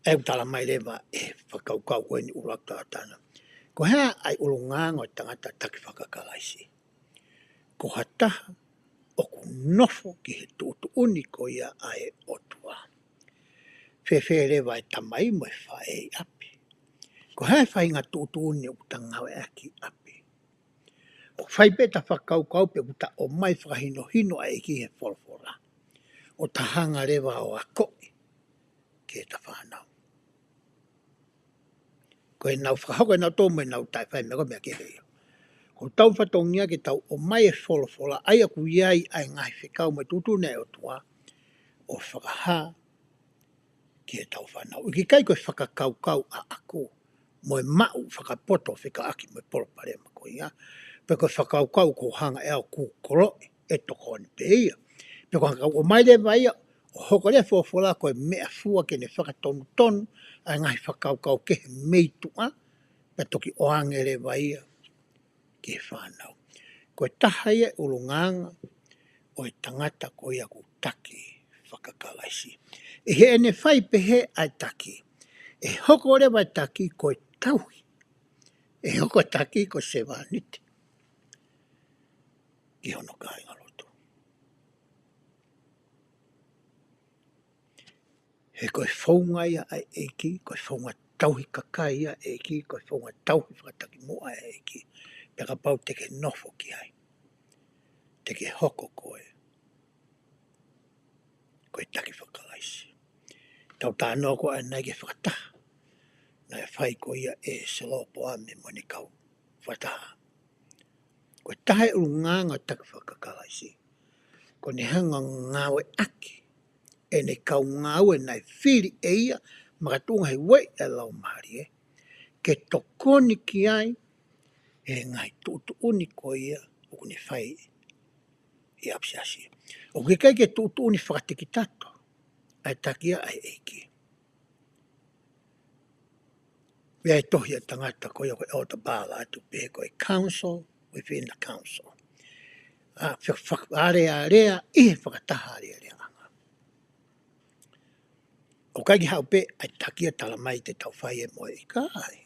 ʻOku talamai leva ʻe he fakakaukau ko eni ʻuluaki tauʻatāina, ko e hā ʻa e ʻulungaanga ʻo e tangata taki fakakalaisi? Ko ha taha ʻoku nofo ki he tuʻutuʻuni ko ia ʻa e ʻOtua. Fēfē leva e tamai mo e faʻē ʻi ʻapi? Ko e hā e faʻahinga tuʻutuʻuni ʻoku ta ngāueʻaki ʻi ʻapi? ʻOku fai pē ʻeta fakakaukau pe ʻoku ta ʻomai fakahinohino ʻa e ʻEiki he folofola, ʻo ta hanga leva ʻo akoʻi ki heʻeta fānau? Ko ʻenau fakahoko ʻenau tō mo ʻenau taʻefai meʻa ko e meʻa kehe ia. Ko hotau fatongia ke tau ʻomai e folofola, ʻa ia ʻoku ʻi ai ʻa e ngaahi fekau mo e tuʻutuʻuni ʻa e ʻOtua, ʻo fakahā ki heʻetau fānau. ʻIkai ko e fakakaukau ʻaʻaku mo e maʻu fakapoto fekauʻaki mo e palopalema ko ia, pe ko e fakakaukau ʻoku ou hanga ʻe au ʻo kūkoloʻi ʻe tokoni pē ia. Pe ko e hanga ʻo ʻomai leva ia ʻo hoko leva e folofola ko e meʻafua ke ne fakatonutonu ʻa e ngaahi fakakaukau kehe mei tuʻa, pea toki ʻoange leva ia ki he fānau. Ko e taha ia e ʻulungaanga ʻo e tangata ko ia ʻoku taki fakakalaisi. ʻI heʻene fai pehē ʻa e taki, ʻe hoko leva e taki ko e tauhi. ʻE hoko e taki ko e sevāniti ki hono kāingalotu. He ko e founga ia ʻa e ʻEiki, ko e founga tauhi kakai ia ʻa e ʻEiki, ko e founga tauhi fakatakimuʻa ʻa e ʻEiki. Pea kapau te ke nofo ki ai, te ke hoko koe ko e taki fakakalaisi. Tau talanoa ko ē ʻanenai ki he fakataha naʻe fai ko ia ʻe Selopoame mo ʻene kau fakataha. Ko e taha e ʻulungaanga ʻo e taki fakakalaisi, ko ʻene hanga ʻo ngāueʻaki ʻene kau ngāue naʻe fili ʻe ia makatuʻunga he ueʻi ʻa e Laumālie, ke tokoni ki ai he ngaahi tuʻutuʻuni ko ia ʻoku ne fai ʻi ʻapisiasi. ʻOku ʻikai ke tuʻutuʻuni fakatikitato ʻa e taki ia ʻa e ʻEiki. ʻI ai e tohi ʻa e tangata ko ia ko e Elder Ballard ʻoku pehē ko e counsel within the counsel. ʻA, fe-, fak-, alealea ʻi he fakataha alealeaʻanga. ʻOku ʻikai ke haʻu pē ʻa e taki ia talamai te tau fai ē mo e ʻikai.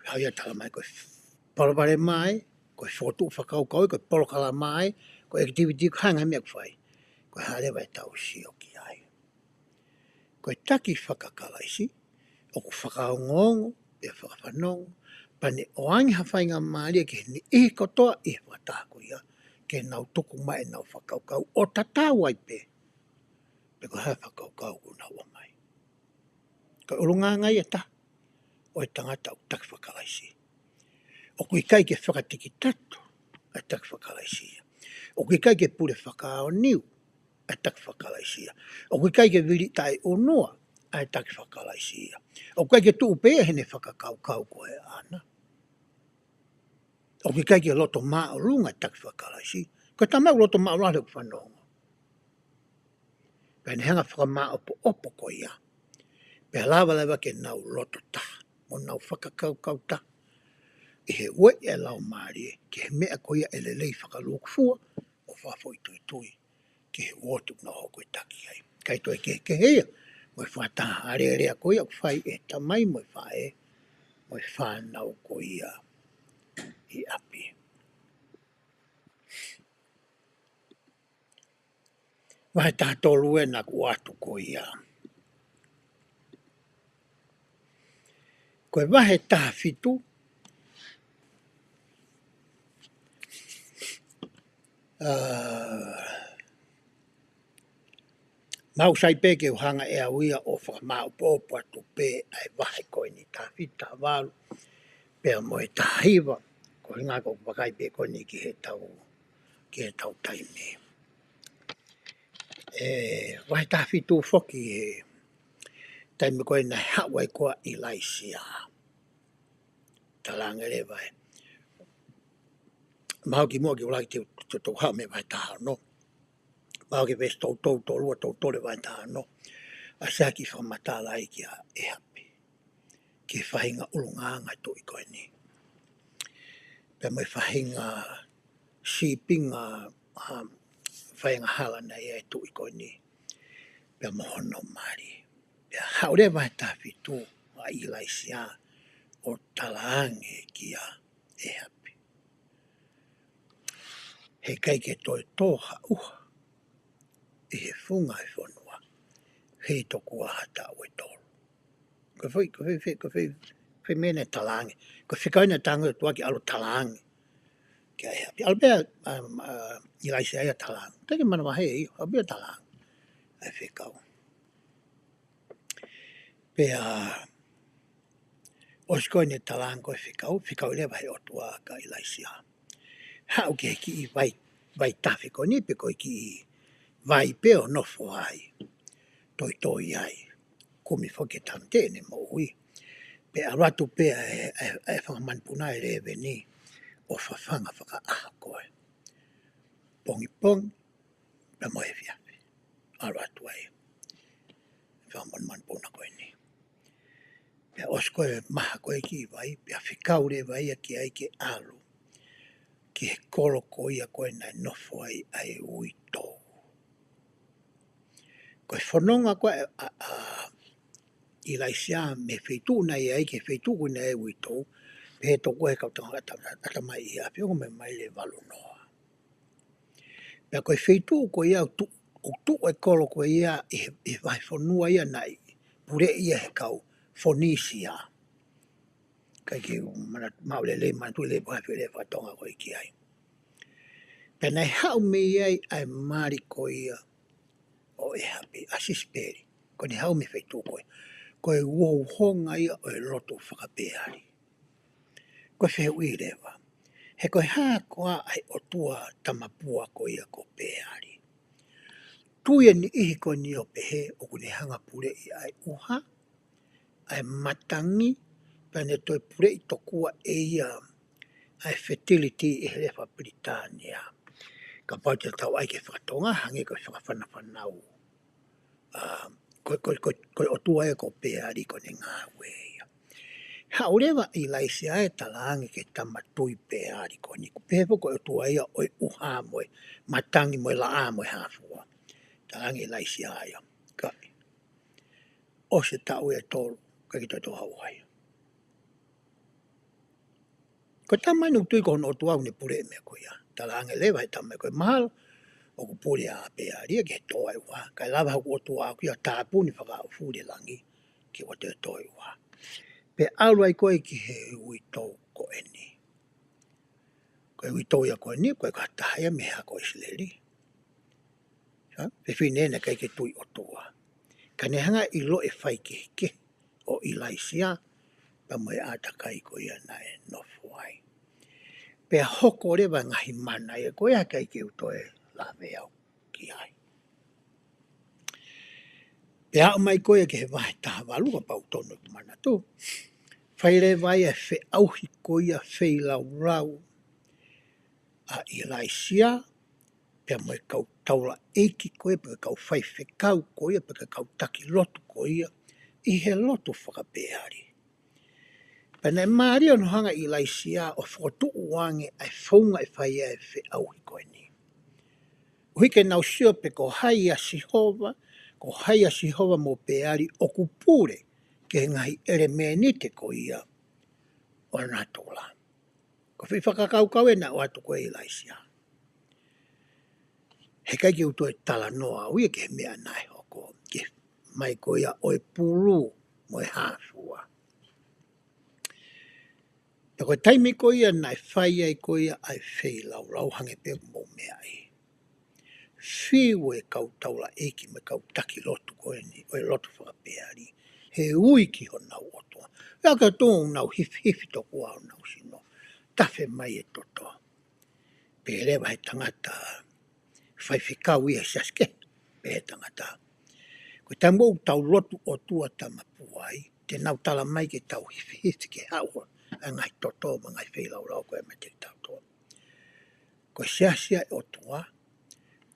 Haʻu ia talamai ko e palopalema ē, ko e fokotuʻu fakakaukau ē, ko e polokalama ē, ko e activity, ko e hā e ngaahi meʻa ʻoku fai. Ko e hā leva ʻetau sio ki ai? Ko e taki fakakalaisi, ʻoku fakaongoongo, pea fakafanongo, pea ne ʻoange ha faingamālie ki he niʻihi kotoa ʻi he fakataha ko ia, ke nau tuku mai ʻenau fakakaukau ʻo tatau ai pē pe ko e hā e fakakaukau ʻoku nau ʻomai. Ko e ʻulungaanga ia ʻe taha ʻo e tangata ʻoku taki fakakalaisi. ʻOku ʻikai ke fakatikitato ʻa e taki fakakalaisi ia. ʻOku ʻikai ke pule fakaʻaonga ʻa e taki fakakalaisi ia. ʻOku ʻikai ke vili taʻeʻunua ʻa e taki fakakalaisi ia. ʻOku ʻikai ke tuʻu pē ia heʻene fakakaukau ko ē ʻaʻana. ʻOku ʻikai ke loto māʻolunga e taki fakakalaisi. Ko e tama ʻoku loto māʻolunga he ʻoku fanongo. Pea ne hanga ʻo fakamāʻopoʻopo ko ia. Pea lava leva ke nau loto taha, mo nau fakakaukau taha ʻi he ueʻi ʻa e Laumālie ki he meʻa ko ia ʻe lelei fakalūkufua ʻo fakafoʻituitui ki he uooti ʻoku nau hoko ʻo taki ai. ʻIkai toe kehekehe ia mo e fakataha alealea ko ia ʻoku fai ʻe he tamai mo e faʻē mo e fānau ko ia ʻi ʻapi. Vahe taha tolu ena kuo ʻoatu ko ia. Ko e vahe taha fitu, ʻa, mau sai pē ke u hanga ʻe au ia ʻo fakamaʻopoʻopo atu pē ʻa e vahe ko eni, taha fitu, taha valu, pea mo e taha hiva, ko e ʻuhinga ʻoku ou vakai pē ko eni ki he tau, ki he tau taimi. ʻE, vahe taha fitu foki he taimi ko ē naʻe haʻu ai ko ē ʻa ʻIlaisiā. Talaange leva ē. Mahalo kimuʻa ke u laki te, te, te u haʻu mei he vahe taha ono. Mahalo ki he veesi tolu tolu, tolu ua, tolu tolu ʻo e vahe taha ono. ʻA e siʻi kiʻi fakamatala ai kia ʻĒhapi ki he faʻahinga ʻulungaanga ʻo e tuʻi ko eni. Pea mo e faʻahinga sīpinga, um, faʻahinga hala naʻe ʻi ai e tuʻi ko eni. Pea mo hono mali. Pea haʻu leva he taha fitu ʻa ʻIlaisiā ʻo talaange kia ʻĒhapi. Heʻikai ke toe tō ha ʻuha ʻi he funga ʻo e fonua, hili tokua ha taʻu ʻe tolu. Ko e foʻi, ko e foʻi, ko e foʻi, foʻi meʻa naʻe talaange. Ko e fekau naʻe talaange ʻe he ʻOtua ke ʻalu talaange. Ke ʻai ha pē, ʻalu pē ʻa, ʻa, ʻa ʻIlaisiā ia talaange. Teʻeki manavahē ia, ʻalu pē ia talaange. ʻA e fekau. Pea, ʻosi ko ē ne talaange ko e fekau, fekau leva he ʻOtua kia ʻIlaisiā. Haʻu ki he kiʻi vai, vaitafe ko eni pe ko e kiʻi vai pē ʻo nofo ai. Toitoi ai. Kumi foki e tamateʻi ʻene moʻui. Pea ʻalu atu pē ʻa e, ʻa e, ʻa e fanga manupuna ʻe lēveni ʻo fafanga fakaʻaho ko ē. Pongipongi, pea mo e efiafi. ʻAlu atu ai. Fanga manupuna ko eni. Pea ʻosi ko ē maha ko ē kiʻi vai, pea fekau leva ia ki ai ke ʻalu ki he kolo ko ia ko ē naʻe nofo ai ʻa e uitou. Ko e fononga ko ē ʻa, ʻa, ʻa ʻIlaisiā mei he feituʻu naʻe ʻi ai ki he feituʻu ko ē naʻe ʻi ai e uitou, pehē tokua ʻe he kau tangata, ʻatamai ʻi ʻapi ʻo mai mai le valu noa. Pea ko e feituʻu ko ia ʻoku tuʻu, ʻoku tuʻu e kolo ko ia ʻi he, ʻi he vahefonua ia naʻe puleʻi ia ʻe he kau Fonisia. ʻIkai ke u mana-, maʻu lelei, manatuʻi lelei pe ko e hā e foʻi lea faka-Tonga ko ē ki ai. Pea naʻe haʻu mei ai ʻa e mali ko ia ʻo ʻĒhapi, ʻa Sisipeli. Ko ʻene haʻu mei he feituʻu ko ē. Ko e uhouhonga ia ʻo e lotu faka-Pēali. Ko e fehuʻi leva. He ko e hā koā ʻa e ʻotua tamapua ko ia ko Pēali? Tui e niʻihi ko eni ʻo pehē ʻoku ne hanga puleʻi ʻa e ʻuha, ʻa e matangi, pea ne toe puleʻi tokua ʻe ia ʻa e fertility ʻi he lea faka-Pilitānia. Kapau te tau ʻai ki he faka-Tonga, hangē ko e fakafanafanau. ʻA, ko, ko, ko, ko e ʻotua ia ko Pēali ko ʻene ngāue ia. Haʻu leva ʻa ʻIlaisiā ʻo talaange ki he tama tui Pēali ko eni, ʻoku pehē foki ko e ʻotua ia ʻo e ʻuha mo e matangi mo e laʻā mo e hā fua. Talaange ʻa ʻIlaisiā ia. Ka, ʻosi e taʻu ʻe tolu, ʻikai ke toe tō ha ʻuha ia. Ko e tama eni ʻoku tui ko hono ʻotua ʻoku ne pule e meʻa ko ia. Talaange leva ʻe he tama ko ē mahalo ʻoku pule ʻa Pēali ia ke tō e ʻuha. Kae lava hoku ʻotua ʻoʻoku ia ʻo tāpuni fakaʻaufuli e langi ke ʻoua toe tō e ʻuha. Pea ʻalu ai ko ē ki he uitou ko eni. Ko e uitou ia ko eni, ko e ka taha ia mei he hako ʻIsileli. Hā? Fefine naʻe ʻikai ke tui ʻOtua. Ka ne hanga ʻo ʻilo e faikehekehe ʻo ʻIlaisiā, pea mo e ʻātakai ko ia naʻe nofo ai. Pea hoko leva e ngaahi mana ia ko ia ʻikai ke u toe lave au ki ai. Pea aʻu mai ko ia ki he vahe taha valu kapau ʻoku tonu ʻeku manatu. Fai leva ai e feʻauhi ko ia feilaulau ʻa ʻIlaisiā, pea mo e kau taulaʻeiki ko ia, pea kau faifekau ko ia, pea kau taki lotu ko ia, ʻi he lotu faka-Pēali. Pea naʻe mālie hono hanga ʻe ʻIlaisiā ʻo fokotuʻu ange ʻa e founga ʻe fai ai e feʻauhi ko eni. ʻUhí ke nau sio pe ko hai ʻa Sihova, ko hai ʻa Sihova mo Pēali ʻoku pule ki he ngaahi ʻelemēniti ko ia ʻo natula. Ko e foʻi fakakaukau ē naʻe ʻoatu ko ē ʻe ʻIlaisiā. He ʻikai ke u toe talanoa au ia ki he meʻa naʻe hoko. Ki he mai ko ia ʻo e pulu mo e hāfua. Pea ko e taimi ko ia naʻe fai ai ko ia ʻa e feilaulau hangē pē ko hoʻomou meaʻi. Fiu e kau taulaʻeiki mo e kau taki lotu ko eni, ʻo e lotu fakapeali. He ui ki honau ʻOtua. Pea ka tō nau hifihifi tokua honau sino. Tafe mai e toto. Pehē leva he tangata faifekau ia he siasi kehe, pehē he tangata. Ko e taimi ʻoku tau lotu ʻOtua Tamapua ai, te nau tala mai ke tau hifihifi ke haʻu ʻa e ngaahi toto mo e ngaahi feilaulau ko ē meiate kitautolu. Ko e siasi ʻa e ʻOtua,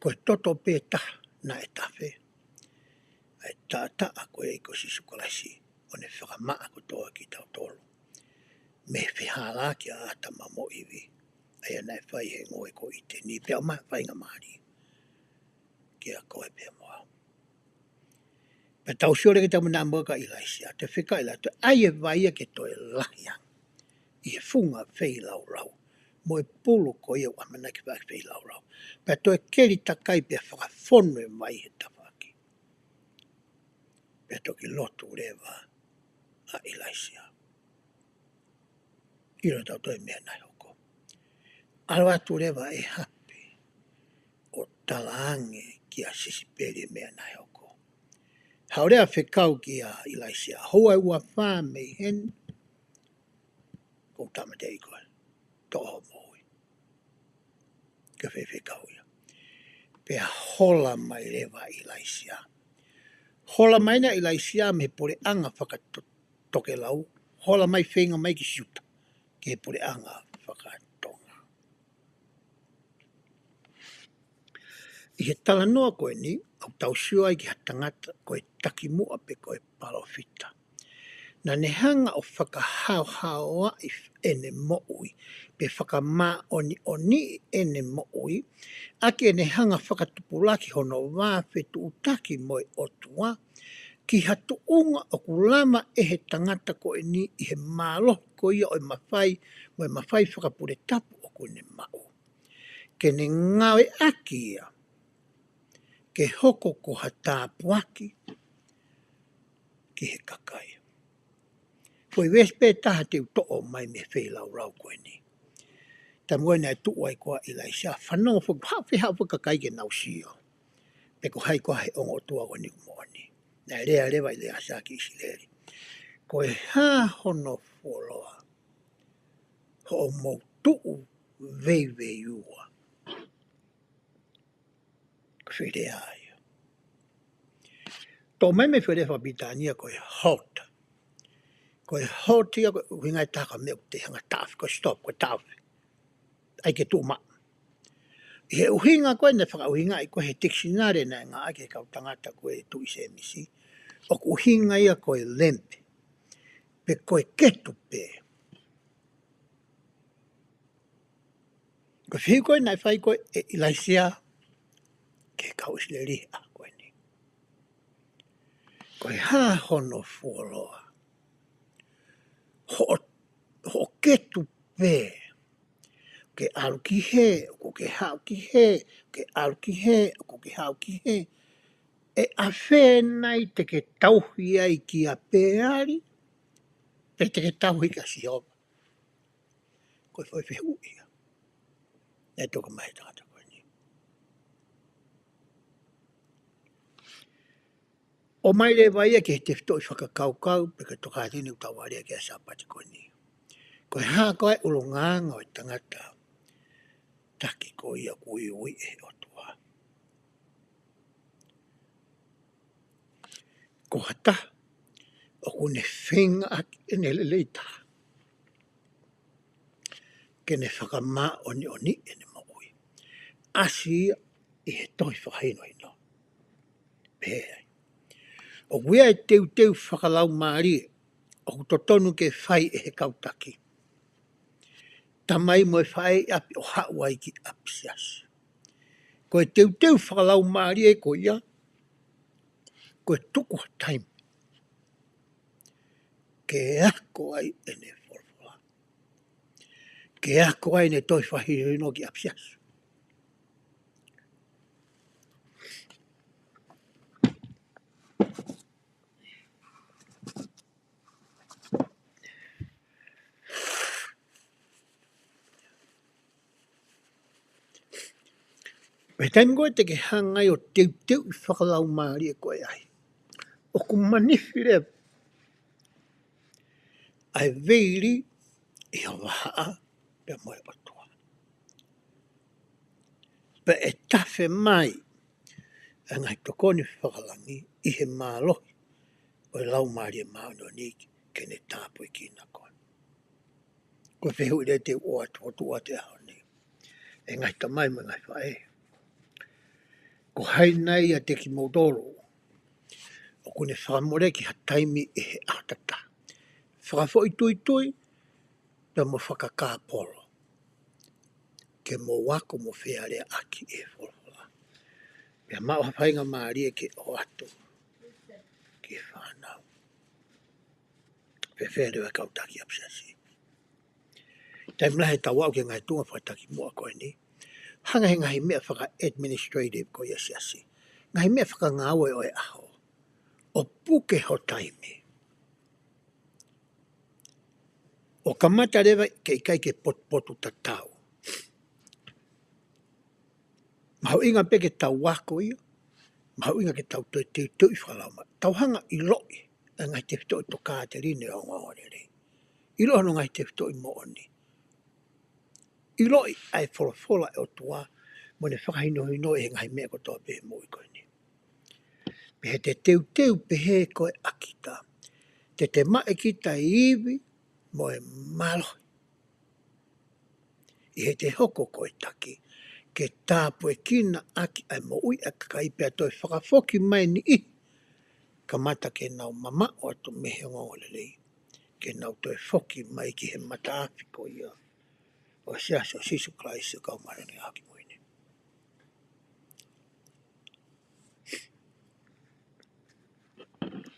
ko e toto pē taha naʻe tafe, ʻa e taʻataʻa ko ē ko Sīsū Kalaisi, ʻo ne fakamaʻa kotoa kitautolu mei he fehālaaki ʻa ʻĀtama mo ʻIvi, ʻa ia naʻe fai he ngoue ko ʻĪteni, pea ʻomai ha faingamālie kiate koe pea mo au. Pea tau sio leva ki he taimi naʻe maʻu ai ʻa ʻIlaisiā, toe fekauʻi leva, toe ʻai e vai ia ke toe lahi ange ʻi he funga feilaulau mo e pulu ko ia ʻoku ʻamanaki fai feilaulau. Pea toe keli takai pea fakafonu e vai he tafaʻaki. Pea toki lotu leva ʻa ʻIlaisiā. ʻIlo ʻe tautolu e meʻa naʻe hoko. ʻAlu atu leva ʻEhapi ʻo talaange kia Sisipeli e meʻa naʻe hoko. Haʻu leva ʻo fekau kia ʻIlaisiā, houa ʻe ua fā mei heni, kuo u tāmateʻi koe. Toʻo hoʻo moʻui. Ko e faifekau ia. Pea hola mai leva ʻa ʻIlaisiā. Hola mai ʻa ʻIlaisiā mei he puleʻanga fakatokelau. Hola mai feinga mai ki Siuta, ki he puleʻanga fakatonga. ʻI he talanoa ko eni, ʻoku tau sio ai ki ha tangata ko e takimuʻa pe ko e palōfita. Naʻa ne hanga ʻo fakahaohaoaʻi ʻene moʻui, pe fakamāʻoniʻoniʻi ʻene moʻui, ʻaki ʻene hanga fakatupulaki hono vā fetuʻutaki mo e ʻOtua, ki ha tuʻunga ʻoku lava ʻe he tangata ko eni ʻi he mālohi ko ia ʻo e mafai, mo e mafai fakapule tapu ʻoku ne maʻu. Ke ne ngāueʻaki ia, ke hoko ko ha tāpuaki ki he kakai. Foʻi veesi pē taha te u toʻo mai mei he feilaulau ko eni. Taimi ko ē naʻe tuʻu ai ko ē ʻa ʻIlaisiā, fanongo foki, haʻu fē haʻu foki kakai ke nau sio pe ko hai ko ē he ongo ʻotua ko eni ʻoku moʻoni. Naʻe lea leva ʻa ʻIlaisiā ki ʻIsileli. Ko e hā hono fuoloa hoʻomou tuʻu veiveiua? Ko e foʻi lea ia. Toʻo mai mei he foʻi lea fakapilitānia ko e halt. Ko e halt ia ko e ʻuhinga ʻe taha ko e meʻa ʻoku te hanga ʻo taʻofi, ko e stop, ko e taʻofi. ʻAi ke tuʻu maʻu. ʻI he ʻuhinga ko ē naʻe fakaʻuhingaʻi ko ē he tikisinale naʻe ngāueʻaki ʻe he kau tangata ko ē Tuʻi Sēmisi, ʻoku ʻuhinga ia ko e lempe, pe ko e ketu pē. Ko e fehuʻi ko ē naʻe fai ko ē ʻe ʻIlaisiā ki he kau ʻIsileli he ʻaho ko eni. Ko e hā hono fuoloa hoʻo, hoʻo ketu pē. Ke ʻalu ki hē, ʻoku ke haʻu ki hē, ke ʻalu ki hē, ʻoku ke haʻu ki hē. ʻE ʻafē nai te ke tauhi ai kia Peali, pe te ke tauhi kia Sihova? Ko e foʻi fehuʻi ia naʻe toka mai he tangata ko eni. ʻOmai leva ia ki he tefitoʻi fakakaukau, pe ko e tokāteline ʻoku tau alea ki ai he Sāpate ko eni. Ko e hā ko ā e ʻulungaanga ʻo e tangata taki ko ia ʻoku uiuiʻi ʻe he ʻOtua? Ko ha taha ʻoku ne feinga ʻaki ʻene lelei taha ke ne fakamāʻoniʻoniʻi ʻene moʻui. ʻAsi ia ʻi he tohi fakahinohino. Pehē ai, ʻoku ʻi ai e teuteu fakalaumālie ʻoku totonu ke fai ʻe he kau taki, tamai mo e faʻē ʻi ʻapi ʻo haʻu ai ki ʻapisiasi. Ko e teuteu fakalaumālie ko ia, ko e tuku ha taimi ke ako ai ʻene folofola. ke ako ai ʻene tohi fakahinohino ki ʻapi siasi. Pea taimi ko ē te ke hanga ai ʻo teuteuʻi fakalaumālie ko ē ai, ʻoku manifi leva ʻa e veili ʻi ho vahaʻa pea mo e ʻOtua. Pea ʻe tafe mai ʻa e ngaahi tokoni fakalangi ʻi he mālohi ʻo e Laumālie Māʻoniʻoni ke ne tāpuekina koe. Ko e fehuʻi leva te u ʻoatu atu ʻa e ʻaho ni, ʻe ngaahi tamai mo e ngaahi faʻē, ko hai nai ʻiate kimoutolu ʻoku ne fakamoleki ha taimi ʻi he ʻaho tatau, fakafoʻituitui pea mo fakakāpolo, ke mou ako mo fealeaʻaki ʻi he folofola, pea maʻu ha faingamālie ke ʻoatu ki he fānau? Fēfē leva e kau taki ʻapi siasi? Taimi lahi ʻetau aʻu ki he ngaahi tuʻunga fakatakimuʻa ko eni, hanga he ngaahi meʻa faka-administrative ko ia ʻa e siasi, ngaahi meʻa fakangāue ʻo e ʻaho, ʻo puke ho taimi, ʻo kamata leva ke ʻikai ke potupotutatau. Mahuʻinga pē ke tau ako ia, mahuʻinga ke tau toe teuteuʻi fakalaumālie, tau hanga ʻo ʻiloʻi ʻa e ngaahi tefitoʻi tokāteline ʻo e ongoongolelei, ʻiloʻi hono ngaahi tefitoʻi moʻoni, ʻiloʻi ʻa e folofola ʻa e ʻOtua mo ʻene fakahinohino ʻi he ngaahi meʻa kotoa pē he moʻui ko eni. Pea ʻi heʻete teuteu pehē ko ē ʻa kita, te te maʻu ʻe kita e ivi mo e mālohi ʻi heʻete hoko ko e taki, ke tāpuekina ʻaki ʻa e moʻui ʻa e kakai pea toe fakafoki mai e niʻihi, kamata ke nau mamaʻo atu mei he ongoongolelei, ke nau toe foki mai ki he mataafi ko ia ʻo e Siasi ʻo Sīsū Kalaisi ʻo e Kau Māʻoniʻoni ʻi he Ngaahi ʻAho Kimui Ni.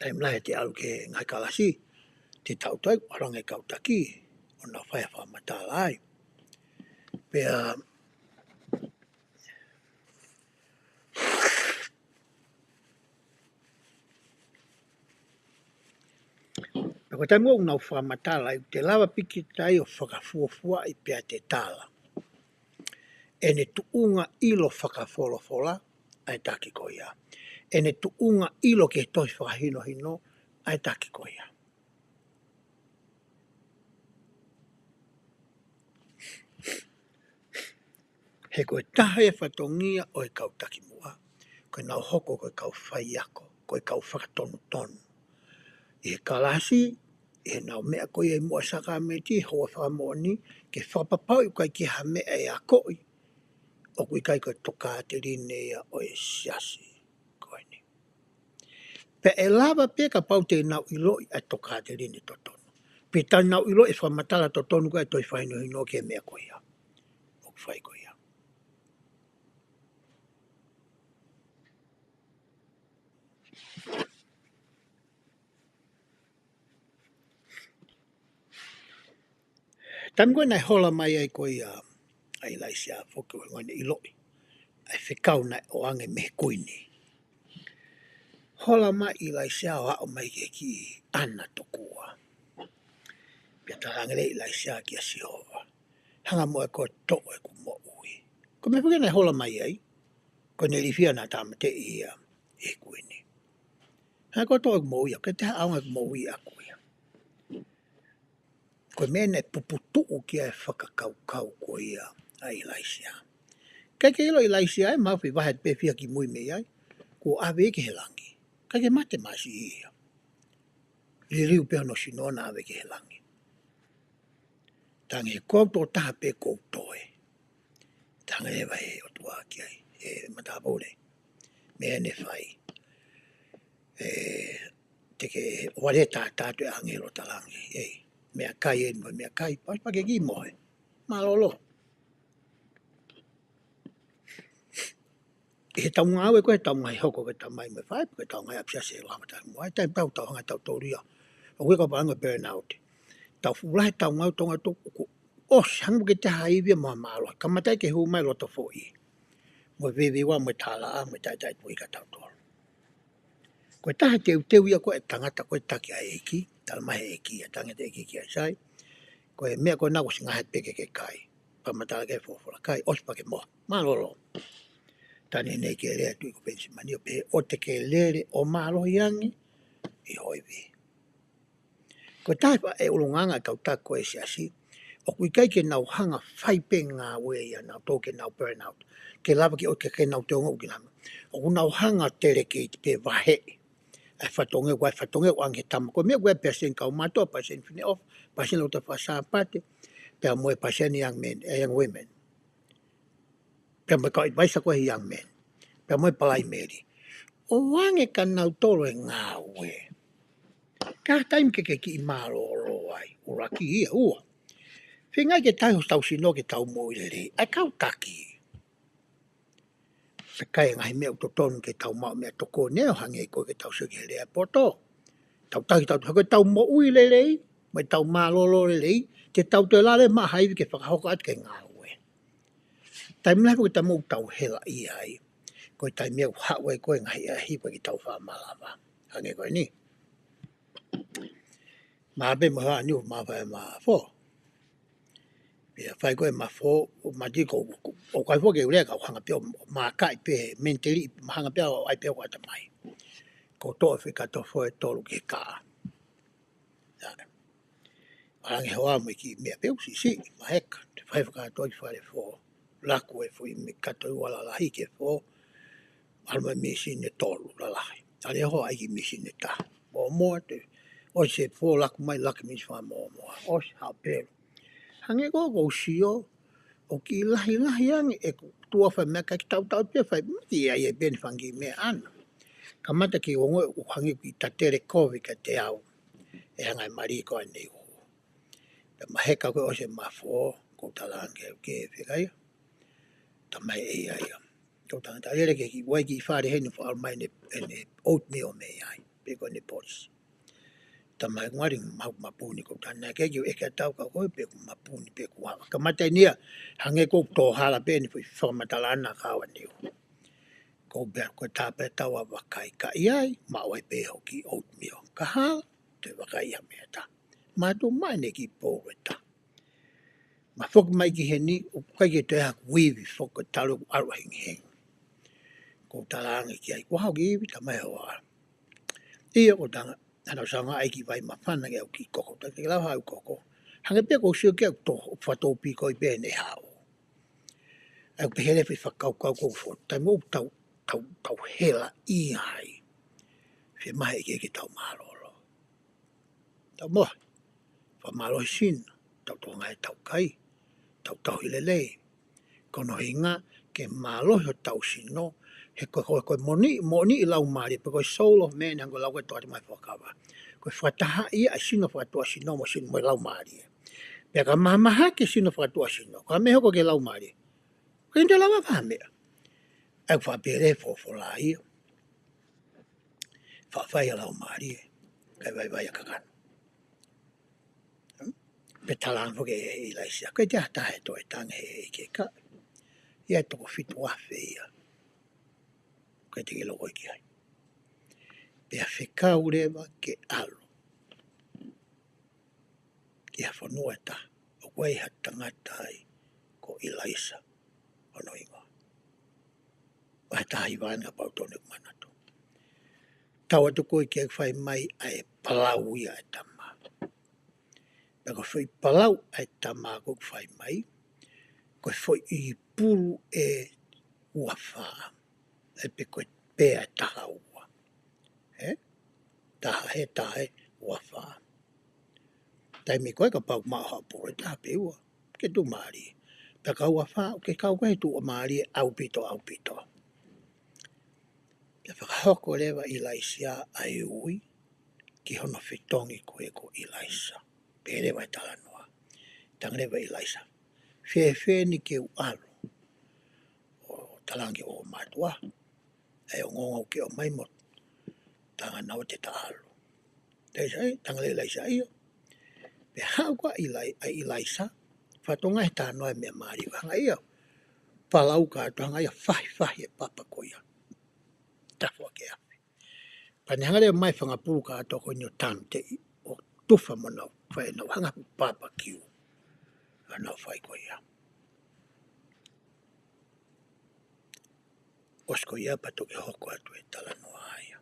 Taimi lahi ʻete ʻalu ki he ngaahi kalasi, te tau toe ʻalu ange e kau taki ʻo nau fai ha fakamatala ai. Pea pea ko e taimi ʻoku nau fakamatala ai, te lava pē kita ai ʻo fakafuofuaʻi pea te tala ʻene tuʻunga ʻilo fakafolofola ʻa e taki ko ia, ʻene tuʻunga ʻilo ki he tohi fakahinohino ʻa e taki ko ia. He ko e taha e fatongia ʻo e kau taki muʻa, ko ʻenau hoko ko e kau faiako, ko e kau fakatonutonu ʻi he kalasi, ʻi heʻenau meʻa ko ia ʻi muʻa ʻa e sākalamēniti, houa fakamoʻoni, ke fakapapauʻi ʻoku ʻikai ke ʻi ai ha meʻa ʻe akoʻi ʻoku ʻikai ko e tokāteline ia ʻo e siasi ko eni. Pea ʻe lava pē kapau te nau ʻiloʻi ʻa e tokāteline totonu, pe te nau ʻiloʻi e fakamatala totonu ko ē ʻa e tohi fakahinohino ki he meʻa ko ia ʻoku fai ko ia. Taimi ko ē naʻe hola mai ai ko ia ʻa ʻIlaisiā foki, ʻo ne ʻiloʻi ʻa e fekau naʻe ʻoange mei he kuini. Hola mai ʻIlaisiā ʻo aʻu mai ki he kiʻi ʻana tokua. Pea talaange leva ʻe ʻIlaisiā kia Sihova, hanga muʻa ʻe koe ʻo toʻo ʻeku moʻui. Ko e meʻa foki naʻe hola mai ai, ko ʻene ilifia naʻa tāmateʻi ia ʻe he kuini. Hanga ʻe koe ʻo toʻo ʻeku moʻui, ʻoku ʻikai te u ʻaonga ki he moʻui ʻaʻaku ia. Ko e meʻa naʻe puputuʻu ki ai e fakakaukau ko ia ʻa ʻIlaisiā. ʻIkai ke ʻilo ʻe ʻIlaisiā, ʻe maʻu pē vahe pē fiha kimui mei ai, kuo ʻave ia ki he langi. ʻIkai ke mate, masiʻi ia. Liliu pē hono sino ʻo ʻave ki he langi. Talaange, ko au tokotaha pē ʻoku ou toe. Talaange leva ʻe he ʻOtua ki ai, ʻe he matāpule, meʻa ʻe fai, ʻe, te ke ʻoua leva ʻe tātā atu e ʻāngelo ʻo talaange, ʻe, meʻakai eni mo e meʻakai, pasi pē ke kiʻi mohe. Mālōlō. ʻI heʻetau ngāue ko ē, ʻetau ngaahi hoko ko ē tamai mo e faʻē, ko ʻetau ngaahi ʻapi siasi ʻi he lama tahi mo ai, taimi ʻoku tau hanga ʻo tau tōlia. ʻOku ʻikai ko e paʻanga burnout. Tau fuʻu lahi ʻetau ngāue, ʻetau ngāue ʻoku, ʻoku ʻOsi, hangē ʻoku ke ʻi ai ha ivi mo ha mālohi. Kamata ke hū mai loto foʻi. Mo e veiveiua, mo e tālaʻa, mo e taʻetaʻetui kia tautolu. Ko e taha e teuteu ia ko e tangata ko e taki ʻa e ʻEiki, tala mai he ʻEiki, ʻa e tangata ʻEiki kia Aisea. Ko e meʻa ko ena ko e singa he peke ke kai. Fakamatala ke folofola kai, ʻosi pea ke moha. Mālōlō. Tani nei ke lea Tuʻi ko Penisimani ʻo pehē ʻoua te ke lele ʻo mālohi ange ʻi ho ivi. Ko e taha e ʻulungaanga ʻa e kau taki ko e siasi, ʻoku ʻikai ke nau hanga fai pē ngāue ia nautolu ke nau burn out. Ke lava ke ʻoua ke, ke nau toe ongo ki lama. ʻOku nau hanga teleketi pē vaheʻi. ʻA e fatongia, ʻa e fatongia ʻoku ʻange he tama. Ko e meʻa ʻoku ʻi ai e passion kau mātuʻa, passion fineʻofa, passion lotu faka-Sāpate, pea mo e passion young men, e young women. Pea mo e kau ʻi paisa ko e young men. Pea mo e palaimeli. ʻOange kia nautolu e ngāue. Ka taimi ke ke kiʻi mālōlō ai, ʻuluaki ia ua. Feinga ke tauhi hotau sino ke tau moʻui lelei. ʻA e kau taki. Pea kai e ngaahi meʻa ʻoku totonu ke tau maʻu meʻatokoni ʻo hangē ko e ke tau sio ki he lea poto. Tau taki tau, ko e tau moʻui lelei, mo e tau mālōlō lelei, te tau toe lava maʻa ha ivi ke fakahoko atu ki he ngāue. Taimi lahi foki taimi ʻoku tau hela ʻi ai. Ko e taimi ʻoku haʻu ai ko e ngaahi ʻahiʻahi pea ke tau fakamalava. Hangē ko eni. Mā pē mo ha niu mā pē mā fo. Pea fai ko e mā fo, ʻo mati ko, ko, ʻoku ʻikai foki ke u lea ka u hanga pē ʻo mākaʻi pē, mentally, hanga pē ʻo ʻai pē ʻo ʻatamai. Ko e toʻo fika tofo e tolu ke kā. ʻAlange hoa mo e kiʻi meʻa pē ʻoku siʻisiʻi, maheka, te fai fakatoi fale fo. Laku e foʻi meʻa kato ua lalahi ke fo. ʻAlu mai mīsini ʻe tolu lalahi. Tali e hoa ʻai ki he mīsini ʻe taha. Mōmoa te. ʻOsi e fo laku mai laki mīsini fā mōmoa. ʻOsi haʻu pē. Hangē ko ʻoku ou sio, ʻoku kiʻi lahilahi ange ʻeku tuʻa fai meʻa ka ke tautau pē fai, mati ʻe ʻai e peni fangi meʻa ʻana. Kamata ke ongo ʻoku hangē ʻoku kiʻi tatele kovi kiate au. ʻE hanga e mali ko eni ʻo. Pea maheka ko e ʻosi e mā fo, ko e talaange ke fika ia. Tamai ʻe ia ia. Ko e tangata lele ke kiʻi ʻai ki fale heni fo ʻalu mai ʻene, ʻene oatmeal mei ai. Pe ko ʻene polis. Tamai ngali mau mapuni ko tana ke kiu eke tau ka koe pe ku mapuni pe ku hava. Kamata eni ia, hangē ko e tō hala pē eni foʻi fakamatala ʻana ka ʻoua niu. Ko e pea ko e tā pē tau ʻa vakai ka ʻi ai, maʻu ai pē hoki oatmeal. Ka hala, te vakai ia mea tā. Mātuʻa mai ne ki pō e tā. Ma foki mai ki heni, ʻoku ʻikai ke toe haku ivi foki talu ʻalu hengihengi. Ko e talaange ki ai, ko hau ki ivi, tamai hoa. ʻIo ko e tanga, hana usanga ai ki vai mafana ke au ki koko, ta ke lau hau koko. Hangē pē ko sio ke au tō, ʻoku fakatō piko i pē ne hao. Au pehele fai fakakaukau ko fo, taimi ʻoku tau, tau, tau hela ʻi ai. Fe mahe ke ke tau mālōlō. Tau moa, fakamālohi sino, tau tōnga e tau kai, tau tauhi lelei. Ko hono hinga ke mālohi hotau sino, he ko, ko, ko e moni, moni ʻi lau mālie, pe ko e soul of man, hangē ko e lau ko e toa te mai fakava. Ko e fakataha ia ʻa e sino fakatuʻasino mo sino mo e lau mālie. Pea ka mahamaha ke sino fakatuʻasino, ka meʻa hoko ke lau mālie. Ko e nde lava faha meʻa. ʻAi fakapele fo fo la ia. Faʻa fai ʻa lau mālie, kai vaivai ʻa kakano. Pe talaange foki ʻe ʻIlaisiā, ko e te ʻata he toe tange he ke ka. Ia toko fitu afe ia. Ko e te ke loko ki ai. Pea fekau leva ke ʻalu. Ki ha fonua ʻe taha, ʻoku ʻi ai ha tangata ai, ko ʻIlaisa, hono hingoa. ʻA e taha i vāna pau tone manatu. Tau atu ko e ke fai mai ʻa e palau ia ʻa e tama. Pea ko e foʻi palau ʻa e tama ko e fai mai, ko e foʻi ʻi pulu ʻe ua fā. ʻE pe ko e pea ʻe taha ua. He? Taha he, taha he, ua fā. Taimi ko e kapau maʻu ha pulu ʻe taha pe ua. Ke tuʻu mālie. Pea ka ua fā, ke kau ko e tuʻu mālie ʻaupito, ʻaupito. Pea fakahoko leva ʻIlaisiā ʻa e ui, ki hono fetongi ko e ko ʻIlaisa. Pea leva e talanoa. Tangi leva ʻIlaisa. Fēfē ni ke u ʻalu. ʻO talaange ʻo mātuʻa. ʻE ongoongo ke ʻomai mo. Tanga nau te ta ʻalu. Te sai, tangi leva ʻIlaisa ia. Pea haʻu ko ʻIlai-, ʻa ʻIlaisa. Fakatonga he talanoa e meʻa mālie, hanga ia palau kātoa, hanga ia fahifahi e papa ko ia. Tafoki e afi. Pea ne hanga leva mai e fanga pulu kātoa ko eni ʻo tāmateʻi ʻo tufa mo nau fai ʻenau hanga ʻo papakiu. ʻA nau fai ko ia. ʻOsi ko ia pea toki hoko atu e talanoa ia.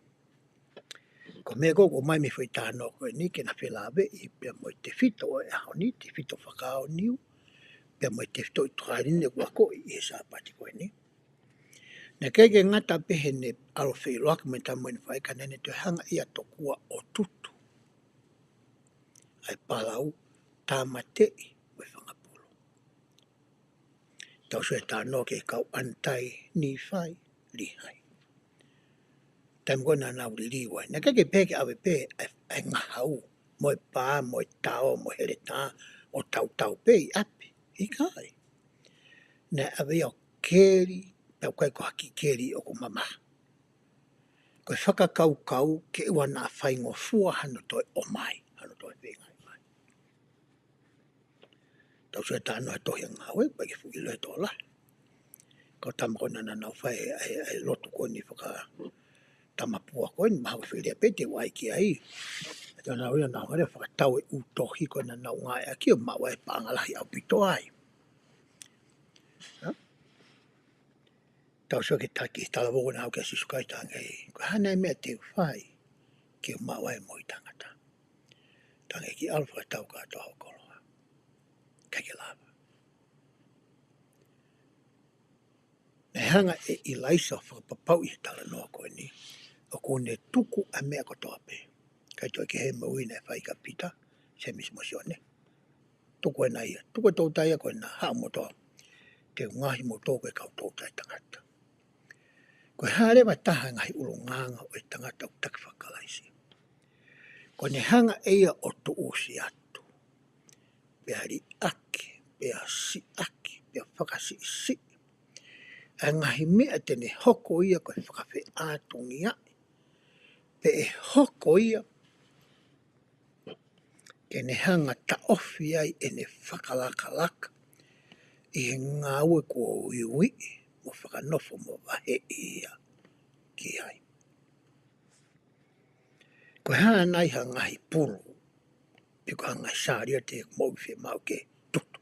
Ko e meʻa ko ē ʻoku ʻomai mei he foʻi talanoa ko eni ke na felāveʻi pea mo e tefito ʻo e ʻaho ni, tefito fakaʻaonga, pea mo e tefitoʻi tokāteline ʻoku akoʻi ʻi he Sāpate ko eni. Naʻe ʻikai ke ngata pē heʻene ʻalu ʻo feʻiloaki mo e tama ʻo ne fai, ka naʻa ne toe hanga ia tokua ʻo tutu ʻa e palau, tāmateʻi mo e fanga pulu. Tau sio he talanoa ki he kau ʻAnitaia, Nīfai, Līhai. Taimi ko ē naʻa nau liliu ai, naʻe ʻikai ke pehē ke ʻave pē ʻa e, ʻa e ngahau, mo e pā, mo e tao, mo e heletā, ʻo tautau pē ʻi ʻapi. ʻIkai. Naʻe ʻave ia ʻo keli, pea ʻoku ʻikai ko ha kiʻi keli ʻoku mamaha. Ko e fakakaukau ke ʻoua naʻa faingofua hano toe ʻomai, hano toe feingaʻi mai. Tau sio he talanoa he tohi ʻa Ngāue, pea ke fuʻu ʻilo he tokolahi. Kau tama ko ē naʻa nau fai e, e, e lotu ko eni fakatamapua ko eni, mahalo ko e foʻi lea pē te u ʻai ki ai. Ka naʻa nau ia nau hanga leva ʻo fakatau e ʻū tohi ko ē naʻa nau ngāueʻaki ʻo maʻu ai e paʻanga lahi ʻaupito ai. Hā? Tau sio ki he taki, talavou naʻe haʻu kia Sīsū Kalaisi, talaange, ko e hā nai e meʻa te u fai ke u maʻu ai e moʻui taʻengata? Talaange, ke ʻalu ʻo fakatau kātoa hoʻo koloa. ʻIkai ke lava. Naʻe hanga ʻe ʻIlaisa ʻo fakapapauʻi he talanoa ko eni ʻoku ne tuku ʻa e meʻa kotoa pē. ʻIkai toe kehe mo e ui naʻe fai kia Pita, Sēmisi mo Sione. Tuku ena ia, tuku e toutai ko ena, haʻu moutolu. Te u ngaohi moutolu ko e kau toutai tangata. Ko e hā leva e taha e ngaahi ʻulungaanga ʻo e tangata ʻoku taki faka-Kalaisi? Ko ʻene hanga ʻe ia ʻo tuʻusi atu, pea liʻaki, pea siʻaki, pea fakasiʻisiʻi ʻa e ngaahi meʻa te ne hoko ia ko e fakafeʻātungiaʻi, pe ʻe hoko ia ke ne hanga ʻo taʻofi ai ʻene fakalakalaka ʻi he ngāue kuo uiuiʻi mo fakanofo mo vaheʻi ia ki ai. Ko e hā nai ha ngaahi pulu, pe ko ha ngaahi sāliote ʻoku mou fiemaʻu ke tutu?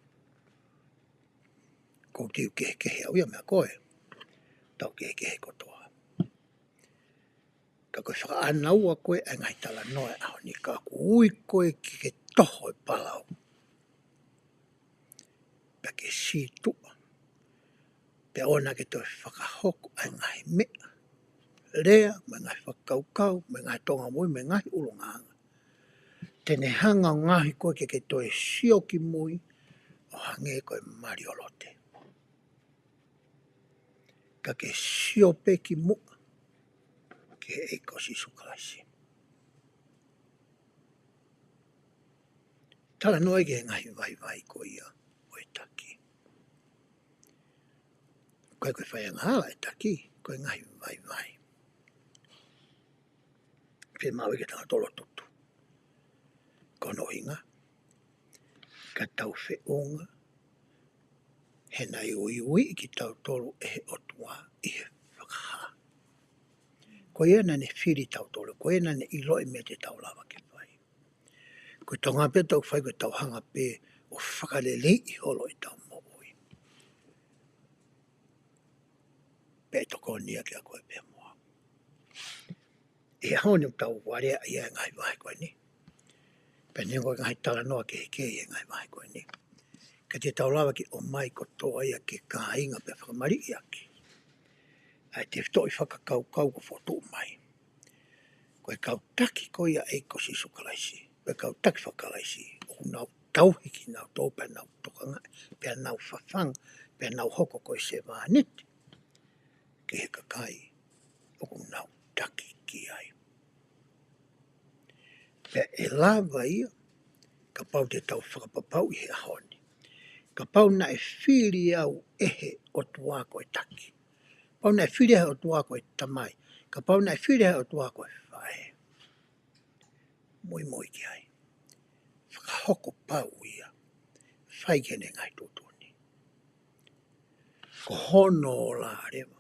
ʻOku ou tui ʻoku kehekehe au ia mo koe. Tau kehekehe kotoa. Ka ko e fakaʻānaua ko ē ʻa e ngaahi talanoa ʻo e ʻaho ni, ka ʻoku ui koe ke ke toho e palau, pea ke sītuʻa, pea ʻoua naʻa ke toe fakahoko ʻa e ngaahi meʻa, lea, mo e ngaahi fakakaukau, mo e ngaahi tōʻonga moʻui, mo e ngaahi ʻulungaanga, te ne hanga ʻo ngaohi koe ke ke toe sio ki mui ʻo hangē ko e mali ʻo Lote. Ka ke sio pē ki muʻa ki he ʻEiki ko Sīsū Kalaisi. Talanoa ki he ngaahi vaivai ko ia ʻo e taki. ʻIkai ko e fai angahala e taki, ko e ngaahi vaivai. Fiemaʻu ke tau tolo tutu. Ko hono ʻuhinga, ka tau feʻunga, he naʻe uiuiʻi kitautolu ʻe he ʻOtua ʻi he fakahā. Ko ia naʻa ne fili tautolu, ko ia naʻa ne ʻiloʻi e meʻa te tau lava ke fai. Ko e tau ngā pē tau fai, ko e tau hanga pē ʻo fakaleleiʻi holo ʻetau moʻui. Pea ʻe tokoni ia kiate koe pea mo au. ʻI he ʻaho ni ʻoku tau vale ai ʻi he ngaahi vahe ko eni. Pea neongo e ngaahi talanoa kehekehe ʻi he ngaahi vahe ko eni, ka te tau lava ke ʻomai kotoa ia ke kāinga pea fakamaliʻi ʻaki ʻa e tefitoʻi fakakaukau kuo fokotuʻu mai. Ko e kau taki ko ia ʻa e ʻEiki ko Sīsū Kalaisi, ko e kau taki faka-Kalaisi, ʻoku nau tauhi kinautolu pea nau tokangaʻi, pea nau fafanga, pea nau hoko ko e sevāniti ki he kakai ʻoku nau taki ki ai. Pea ʻe lava ia, kapau te tau fakapapauʻi he ʻaho ni, kapau naʻe fili au ʻe he ʻOtua ko e taki, kapau naʻe fili au ʻe he ʻOtua ko e tamai, kapau naʻe fili au ʻe he ʻOtua ko e faʻē, muimui ki ai. Fakahoko pau ia. fai ki heʻene ngaahi tuʻutuʻuni. Ko hono ola leva,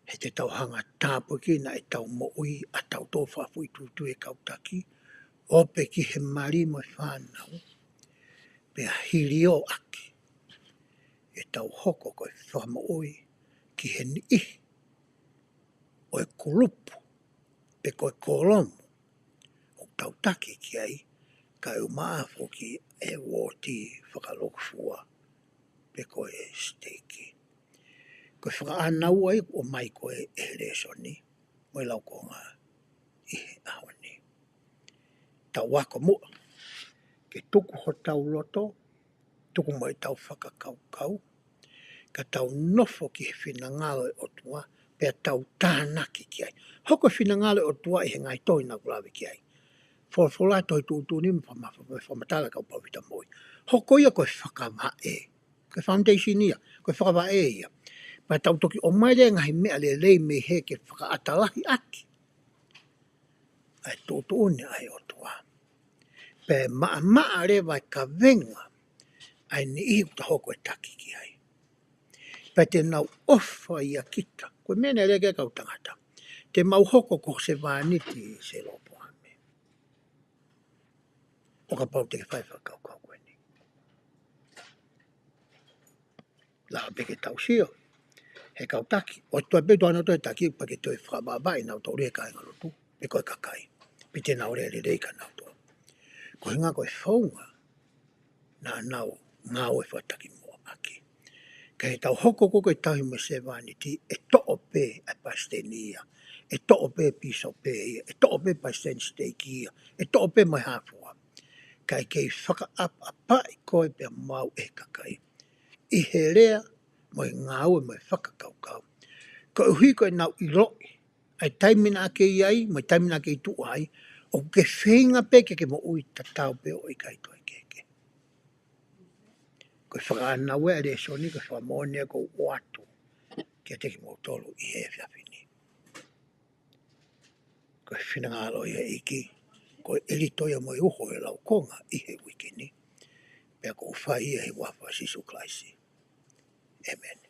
he te tau hanga ʻo tāpuekina ʻetau moʻui ʻa tautolu fakafoʻituitui ʻe kau taki, ʻo pē ki he mali mo e fānau, pea hili ʻo ʻaki ʻetau hoko ko e fakamoʻui ki he niʻihi ʻo e kulupu pe ko e kōlomu ʻoku tau taki ki ai, kae ʻumaʻā foki e uooti fakalūkufua pe ko e siteiki. Ko e fakaʻānaua ia ʻoku ʻomai ko ē ʻe he lēsoni mo e laukonga ʻi he ʻaho ni. Tau ako muʻa ke tuku hotau loto, tuku mo ʻetau fakakaukau, ka tau nofo ki he finangalo ʻo e ʻOtua, pea tau tānaki ki ai. Hoko e finangalo ʻo e ʻOtua ʻi he ngaahi tohi naʻa ku lave ki ai. Folofola, tohi tuʻutuʻuni, mo e faka-, mo e fakamatala ʻa e kau palōfita moʻui. Hoko ia ko e fakavaʻe. Ko e foundation ia, ko e fakavaʻe ia. Pea tau toki ʻomai leva e ngaahi meʻa lelei mei hē ke fakaʻatalahi ʻaki ʻa e tuʻutuʻuni ʻa e ʻOtua. Pea maʻamaʻa leva e kavenga ʻa e niʻihi ʻoku ta hoko e taki ki ai. Pea te nau ʻofa ʻia kita. Ko e meʻa naʻe lea ki ai e kau tangata. Te mau hoko ko e sevāniti ʻi Selopoame. ʻO kapau te ke fai e fakakaukau ko eni. Lava pē ke tau sio he kau taki, ʻo toe pē tau ʻalu atu he taki, pea ke toe fakavaʻavaʻi nautolu ʻe he kāingalotu pe ko e kakai. Pe te nau lea lelei kia nautolu. Ko e ʻuhinga ko e founga naʻa nau ngāue fakataki muʻa ʻaki. Ka ʻi heʻetau hoko ko ē ko e tauhi mo e sevāniti, ʻe toʻo pē ʻa e palesiteni ia, ʻe toʻo pē e pīsope ia, ʻe toʻo pē e palesiteni siteiki ia, ʻe toʻo pē mo e hā fua. Kae kei fakaʻapaʻapaʻi koe pea mo au ʻe he kakai ʻi he lea mo e ngāue mo e fakakaukau. Koeʻuhi ko ʻenau ʻiloʻi ʻa e taimi naʻa ke ʻi ai mo e taimi naʻa ke tuʻu ai, ʻoku ke feinga pē ke ke moʻui tatau pē ʻo ʻikai toe kehekehe. Ko e fakaʻānaua ʻa e lēsoni, ko e fakamoʻoni ia ʻoku ou ʻoatu kiate kimoutolu ʻi he efiafi ni. Ko e finangalo ia ʻo e ʻEiki, ko e ʻelito ia mo e uho ʻo e laukonga ʻi he uike ni. Pea ʻoku ou fai ia ʻi he huafa ʻo Sīsū Kalaisi. ʻĒmeni.